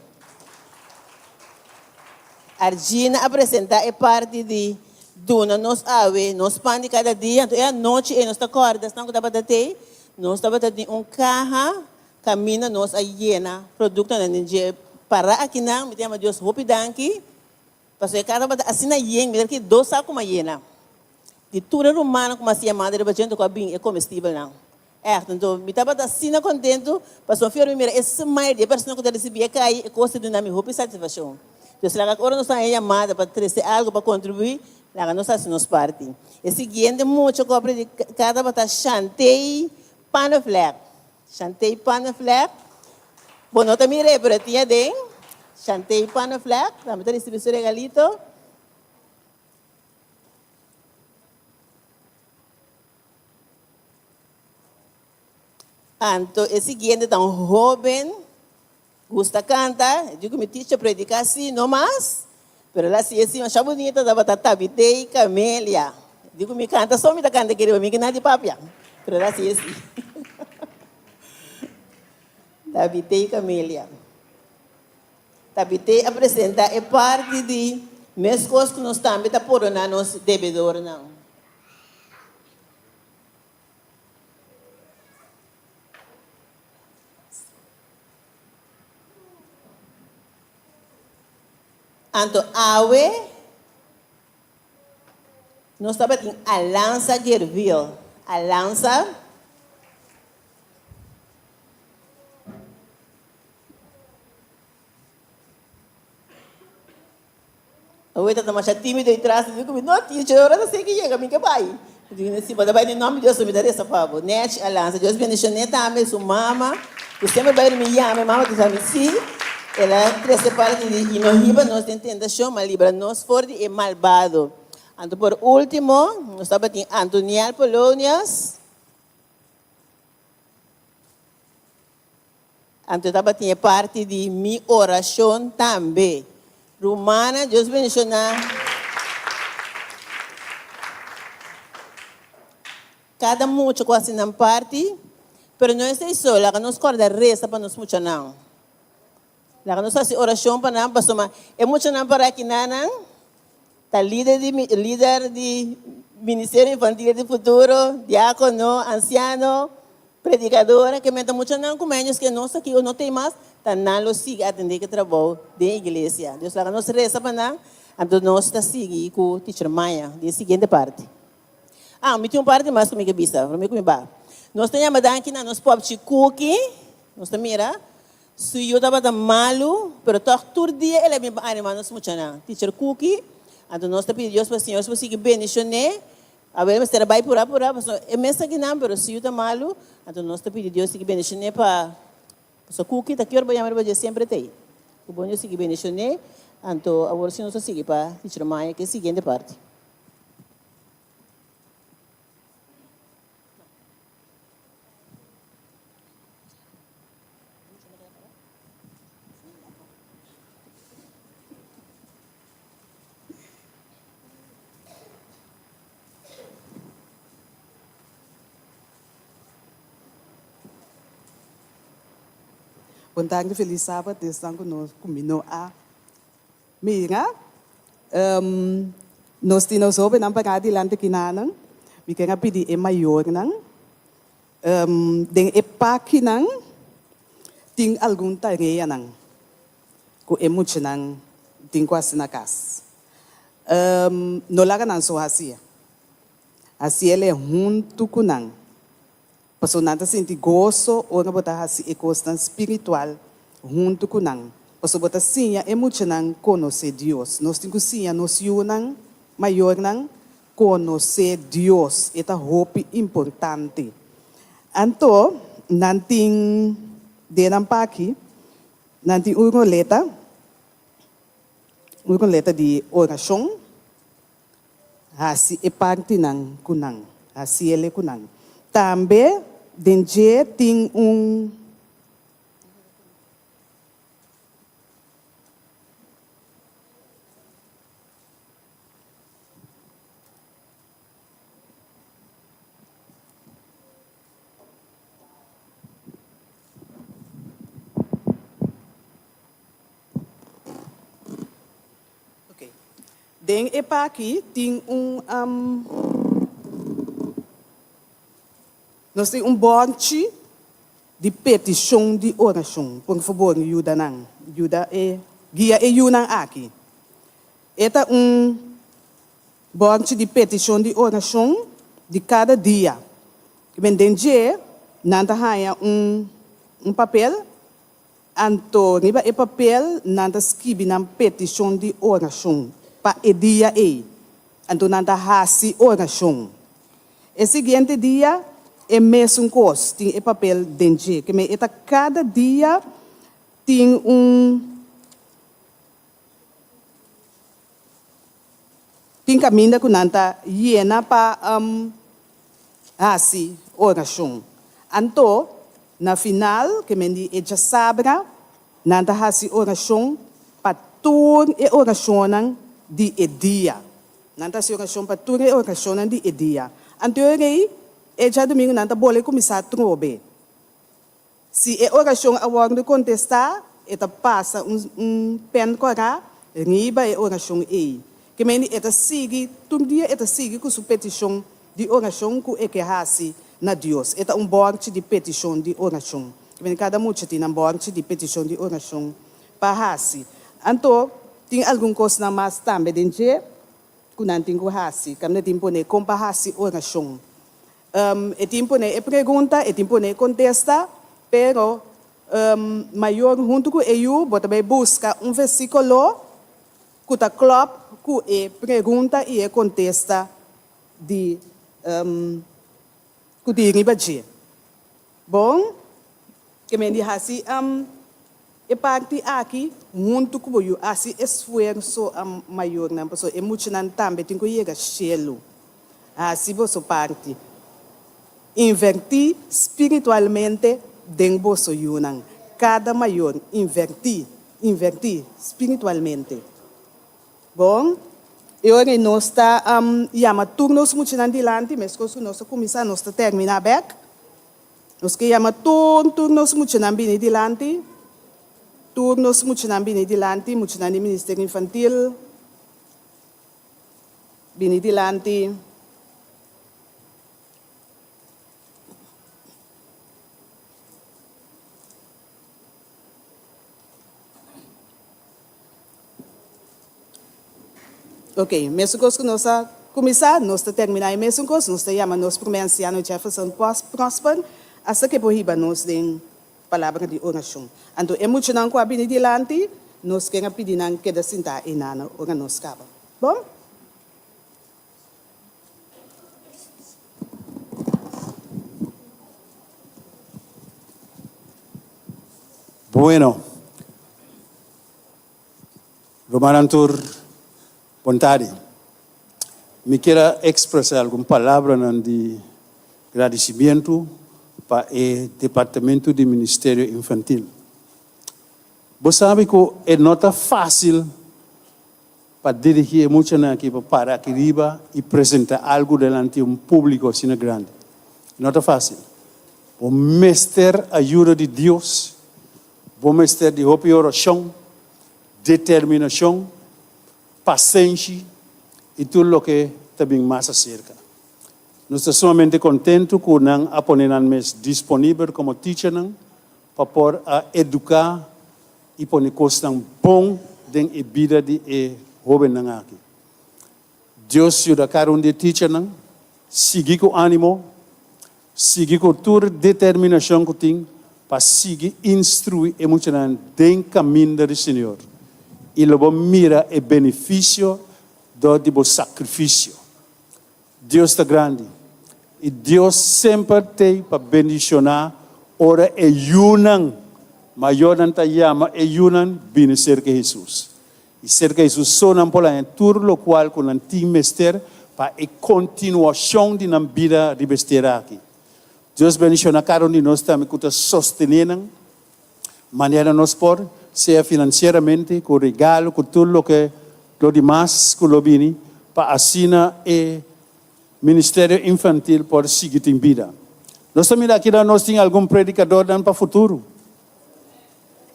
Argina a presentá e parti di Duna nos awe nos pan di kada dia. Anto e anochi ei nos ta kòrda esnan ku tabata tei, nos tabata tin un kaha Kaminda nos a yena produktonan den dje pará akinan, mi ta yama Dios hopi danki, pasobra e kara tabata asina yen, mi ta ki dos saku a yena di tur e rumannan ku mi a hasi yamada riba dje ku a bin e komestibelnan. Ègt, anto mi tabata asina kontentu, pasobra fior mi mira e smile di e persona ku ta risibí e kai, e kos ta duna mi hopi satisfakshon. Dios laga ku ora nos ta haña yamada pa trese algu pa kontribuí, laga nos hasi nos parti. E siguiente mucha ku a prediká tabata Shantey Panneflek. Shantey Panneflek, Bo no ta mir'é, pero e tin aden. Shantey Panneflek tambe ta risibi su regalito. Anto e siguiente ta un hoben gusta canta. E di cu mi teacher predica si, no mas. Pero el a sigue si masha bunita, tabata Tabitey Camelia. E di cu mi canta so mi ta canta keriba, mi ki na di papia. Pero el a sigue si. Tabitey Camelia. Tabitey a presenta e parti di mescos cu nos tambe ta pordona nos debedornan. Anto awe nos tabatin Alansa Gerville. Alansa. Awe ta masha tímido i tras di mi, no teacher, ora ta seki yega mi ke bai. Mi di, si bo ta bai den nomber di Dios, mi ta resa pa bo. Nech a lansa, Dios bendicione tambe su mama, ku semper bai mi yama, e mama ta bisa mi si, el a trese parti di i no hiba nos den tentacion, ma libra nos for di e malbado. Anto por ultimo, nos tabatin Antoniel Polonius. Anto tabatin e parti di mi orashon tambe. Rumannan, Dios bendishoná kada mucha ku hasi nan parti, pero no esei so, laga nos kòrda resa pa nos muchanan. Laga nos hasi orashon pa nan, pasobra e muchanan para akinanan Ta lider di lider di ministerio infantil di futuro, diakono, ansiano, predikador, ke men ta muchanan ku menos ke nos aki o no tin mas, ta nan lo sigui atendé ku e trabou den iglesia. Dios laga nos resa pa nan, anto nos ta sigui ku Teacher Maya di e siguiente parti. Ah, mi tin un parti mas ku mi ke bisa, promé ku mi ba. Nos ta yama danki na nos popchi Cookie, nos ta mira. Su yu tabata malu, pero tòg tur dia el a bin pa animá nos muchanan. Teacher Cookie, Anto nos ta pidi Dios pa Señor por sigui bendishon'é. Awel mester a bai purá purá, pasobra e mes ta kinan, pero su yu ta malu. Anto nos ta pidi Dios sigui bendishon'é pa, pasobra Cookie ta kior bo yama riba dje semper ta ei. Ku bon Dios sigui bendishon'é. Anto awor si nos ta sigui pa Teacher Maya ku e siguiente parti. Bon tardi feliz sabat esnan ku no ku mi no a mira nos tin nos hobennan pará dilanti kinanan mi ker a pidi e mayornan Den e pakinan tin algun tareanan ku e muchanan tin ku hasi na kas. No laga nan so hasié. Hasiel e huntu ku nan, pasobra nan ta sinti goso ora bo ta hasi e kosnan spiritual huntu ku nan, pasobra bo ta siña e muchanan konosé Dios. Nos tin ku siña nos yunan, mayornan. Konosé Dios, e ta hopi importante. Anto nan tin den nan paki, nan tin un roleta, un roleta di orashon, hasi e partinan ku nan, hasiele ku nan. Tambe den dje tin un. Den e paki tin un nos tin un bòrchi di petishon di orashon. Por fabor yuda nan, yuda e guia e yunan aki. E ta un bòrchi di petishon di orashon di kada dia. Ben den dje nan ta haña un un papel, anto riba e papel nan ta skibi nan petishon di orashon pa e dia ei. Anto nan ta hasi orashon. E siguiente dia e mesun kos, tin e papel den dje. Ke men e ta kada dia tin un. Tin kaminda ku nan ta yena pa hasi orashon. Anto, na final, ke men di e djasabra, nan ta hasi orashon pa tur e orashonnan di e dia. Nan ta hasi orashon pa tur e orashonnan di e dia. Anto e rei, e djadumingu nan ta bole kuminsá trobe. Si e orashon a wòrdu kontestá, e ta pasa un un pèn kòrá riba e orashon ei. Ke mende e ta sigui, tur dia e ta sigui ku su petishon di orashon ku e ke hasi na Dios. E ta un bòrchi di petishon di orashon. Ke mende kada mucha tin nan bòrchi di petishon di orashon pa hasi. Anto, tin algun kosnan mas tambe den dje ku nan tin ku hasi. Kaminda tin pone kon pa hasi orashon. E tin pone e pregunta, e tin pone e kontesta, pero mayor huntu ku e yu bo ta bai buska un versíkulo ku ta klòp ku e pregunta i e kontesta di ku tin riba dje. Bon, ke men di hasi e parti aki huntu ku bo yu. Hasi esfuerso mayornan, pasobra e muchanan tambe tin ku yega shelu. Hasi boso parti. Invertí spiritualmente den boso yunan. Kada mayor, invertí, invertí spiritualmente. Bon, e ora ei nos ta yama tur nos muchanan dilanti, meskos ku nos a kuminsá, nos ta terminá bèk. Nos ke yama tur, tur nos muchanan bini dilanti, tur nos muchanan bini dilanti, muchanan di Ministerio Infantil bini dilanti. Ok, mesun kos ku nos a kuminsá, nos ta terminá e mesun kos. Nos ta yama nos promé ansiano Jefferson Prosper asta ku e por hiba nos den palabra di orashon. Anto e muchanan ku a bini dilanti, nos ker a pidi nan keda sintá einan ora nos kaba. Bon? Bueno, rumannan tur, bon tardi. Mi kier a expresa algun palabranan di gradicimiento pa e Departamento di Ministerio Infantil. Bo sabi cu e no ta facil pa dirigi e muchanan aki pa para aki riba y presenta algo delante un publico asina grandi. No ta facil. Bo mester ayuda di Dios, bo mester di hopi oracion, determinacion, pasenshi y tur loke ta bin mas acerca. Nos ta sumamente contento cu nan a pone nan mes disponibel como teachernan pa por a educa i pone kosnan bon den e bida di e hóbennan aki. Dios yuda kada un di e teachernan sigui ku ánimo, sigui ku tur determinashon ku tin pa sigui instruí e muchanan den kaminda di Señor, i lo bo mira e benefisio dor di bo sakrifisio. Dios ta grandi i Dios semper t'ei pa bendishoná ora e yunan, mayornan ta yama e yunan bini serka Hesus. I serka Hesus so nan por haña tur lokual ku nan tin mester pa e kontinuashon di nan bida riba es tera aki. Dios bendishoná kada un di nos tambe ku ta sostené nan manera nos por, sea finansieramente, ku regalo, ku tur loke lo dimas ku lo bini, pa asina e ministerio infantil por sigui tin bida. Nos ta mira akinan nos tin algun predikadornan pa futuro.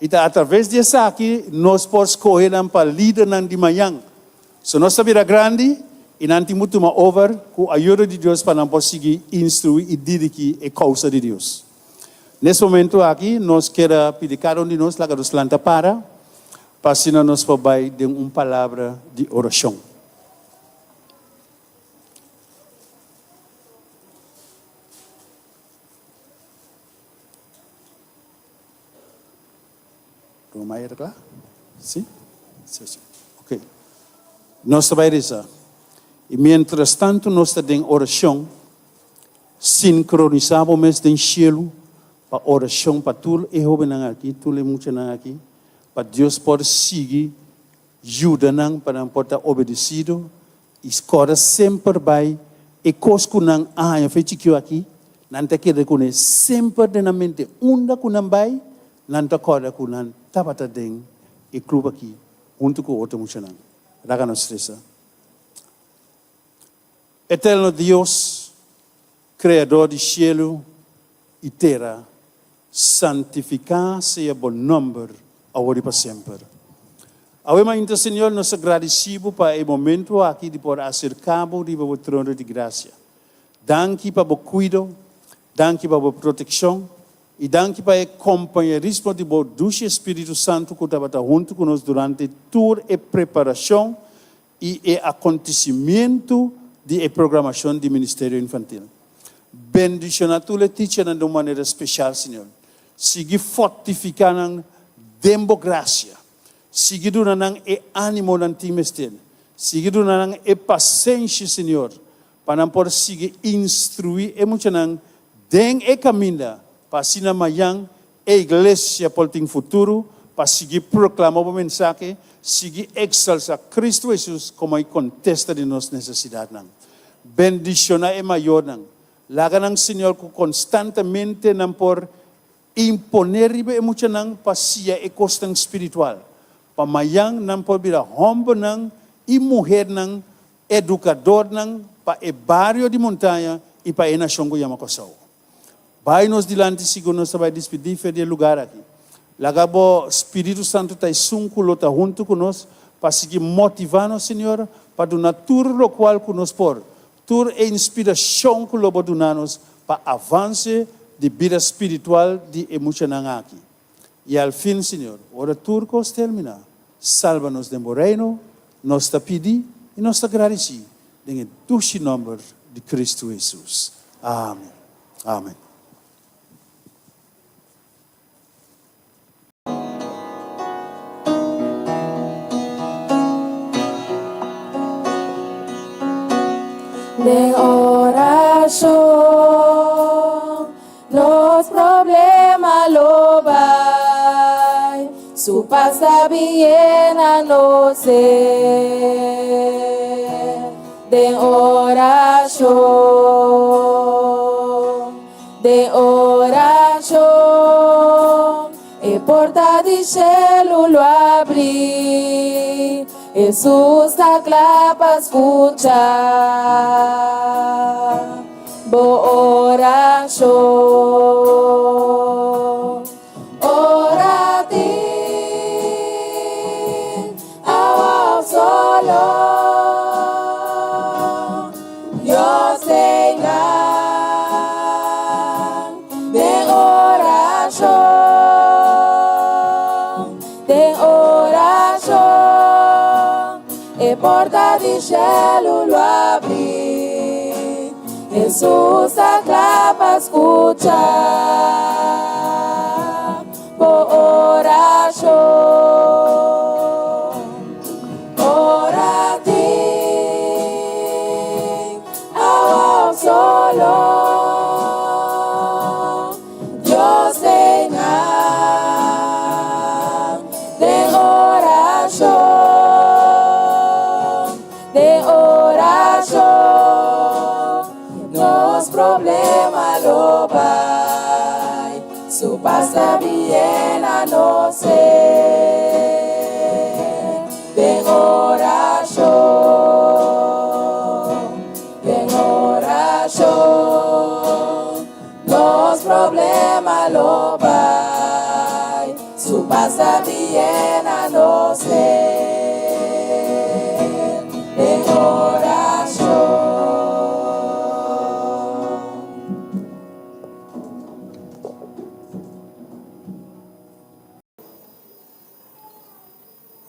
I ta atraves di esaki nos por skohe nan pa lidernan di mañan. So nos ta bira grandi i nan tin ku tuma over ku ayuda di Dios pa nan por sigui instruí i dirigí e kousa di Dios. Nes momento aki nos kier a pidi kada un di nos laga nos lanta para pa asina nos por bai den un palabra di orashon. Roma era kla? Si? Si, si. Ok. Nos ta bai resa. I mientras tanto nos ta den orashon, Sinkronisá bo mes den shelu pa orashon pa tur e hóbennan aki, tur e muchanan aki, pa Dios por sigui yuda nan pa nan por ta obedesido i kòrda semper bai e kos ku nan a haña fe chikiu aki, nan ta keda kuné semper den nan mente. Unda ku nan bai, nan ta kòrda ku nan tabata den e klub aki huntu ku otro muchanan. Laga nos resa. Eterno Dios, Kreador di shelu i tera, santifiká sea bo nòmber awor i pa semper. Awe mainta, Señor, nos ta gradisí bo pa e momentu aki di por aserká bo riba bo trono di grasia. Danki pa bo kuido, danki pa bo protekshon, i danki pa e kompañerismo di bo dushi Spiritu Santu ku tabata huntu ku nos durante tur e preparashon i e akontesimentu di e programashon di Ministerio Infantil. Bendishoná tur e tichernan den un manera speshal, Señor. Sigui fortifiká nan den bo grasia. Sigui duna nan e ánimo nan tin mester. Sigui duna nan e pasenshi, Señor, pa nan por sigui instruí e muchanan den e kaminda pa asina mañan E iglesia por tin futuro pa sigui proclama bo mensahe, sigui exalsa Cristo Jesus como e contesta di nos necesidadnan. Bendiciona e mayornan. Laga nan, Señor, cu constantemente nan por impone riba e muchanan pa sia e cosnan spiritual, pa mayan nan por bira hombernan y muhernan educadornan pa e bario di Montaña y pa e nacion cu yama Corsou. Bai nos dilanti sigur nos ta bai dispidí fe di e lugar aki. Laga bo Spiritu Santu ta esun ku lo ta huntu ku nos pa sigui motivá nos, Señor, pa duna tur lokual ku nos por, tur e inspirashon ku lo bo duna nos pa avanse di bida spiritual di e muchanan aki. I al fin, Señor, ora tur kos terminá, salba nos den bo Reino, nos ta pidi i nos ta gradisí den e dushi nòmber di Kristu Hesus. Amen. Amen. Den orashon nos problema lo bai, su pas ta bin yena nos ser. Den orashon, den orashon, e porta di shelu lo abri, Hesus ta kla pa skucha bo orashon. Ora tin awa of solo, Dios ei nan den orashon, den orashon, e porta di shelu lo abri, Hesus ta kla pa skucha bo orashon. Ora tin. Su pas ta bin yena nos ser. Den orashon, den orashon, nos problema lo bai. Su pas ta bin yena nos ser. Den orashon.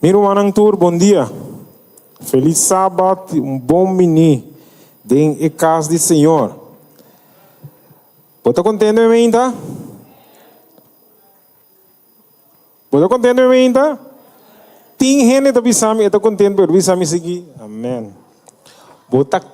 Mi rumannan tur bon dia. Felis Sabat i un bon bini den e kas di Señor. Bo ta kontento meinta? Bo ta kontento meinta? Tin hende ta bisa mi e ta kontento pero bisa mi sigui amen. Bo ta.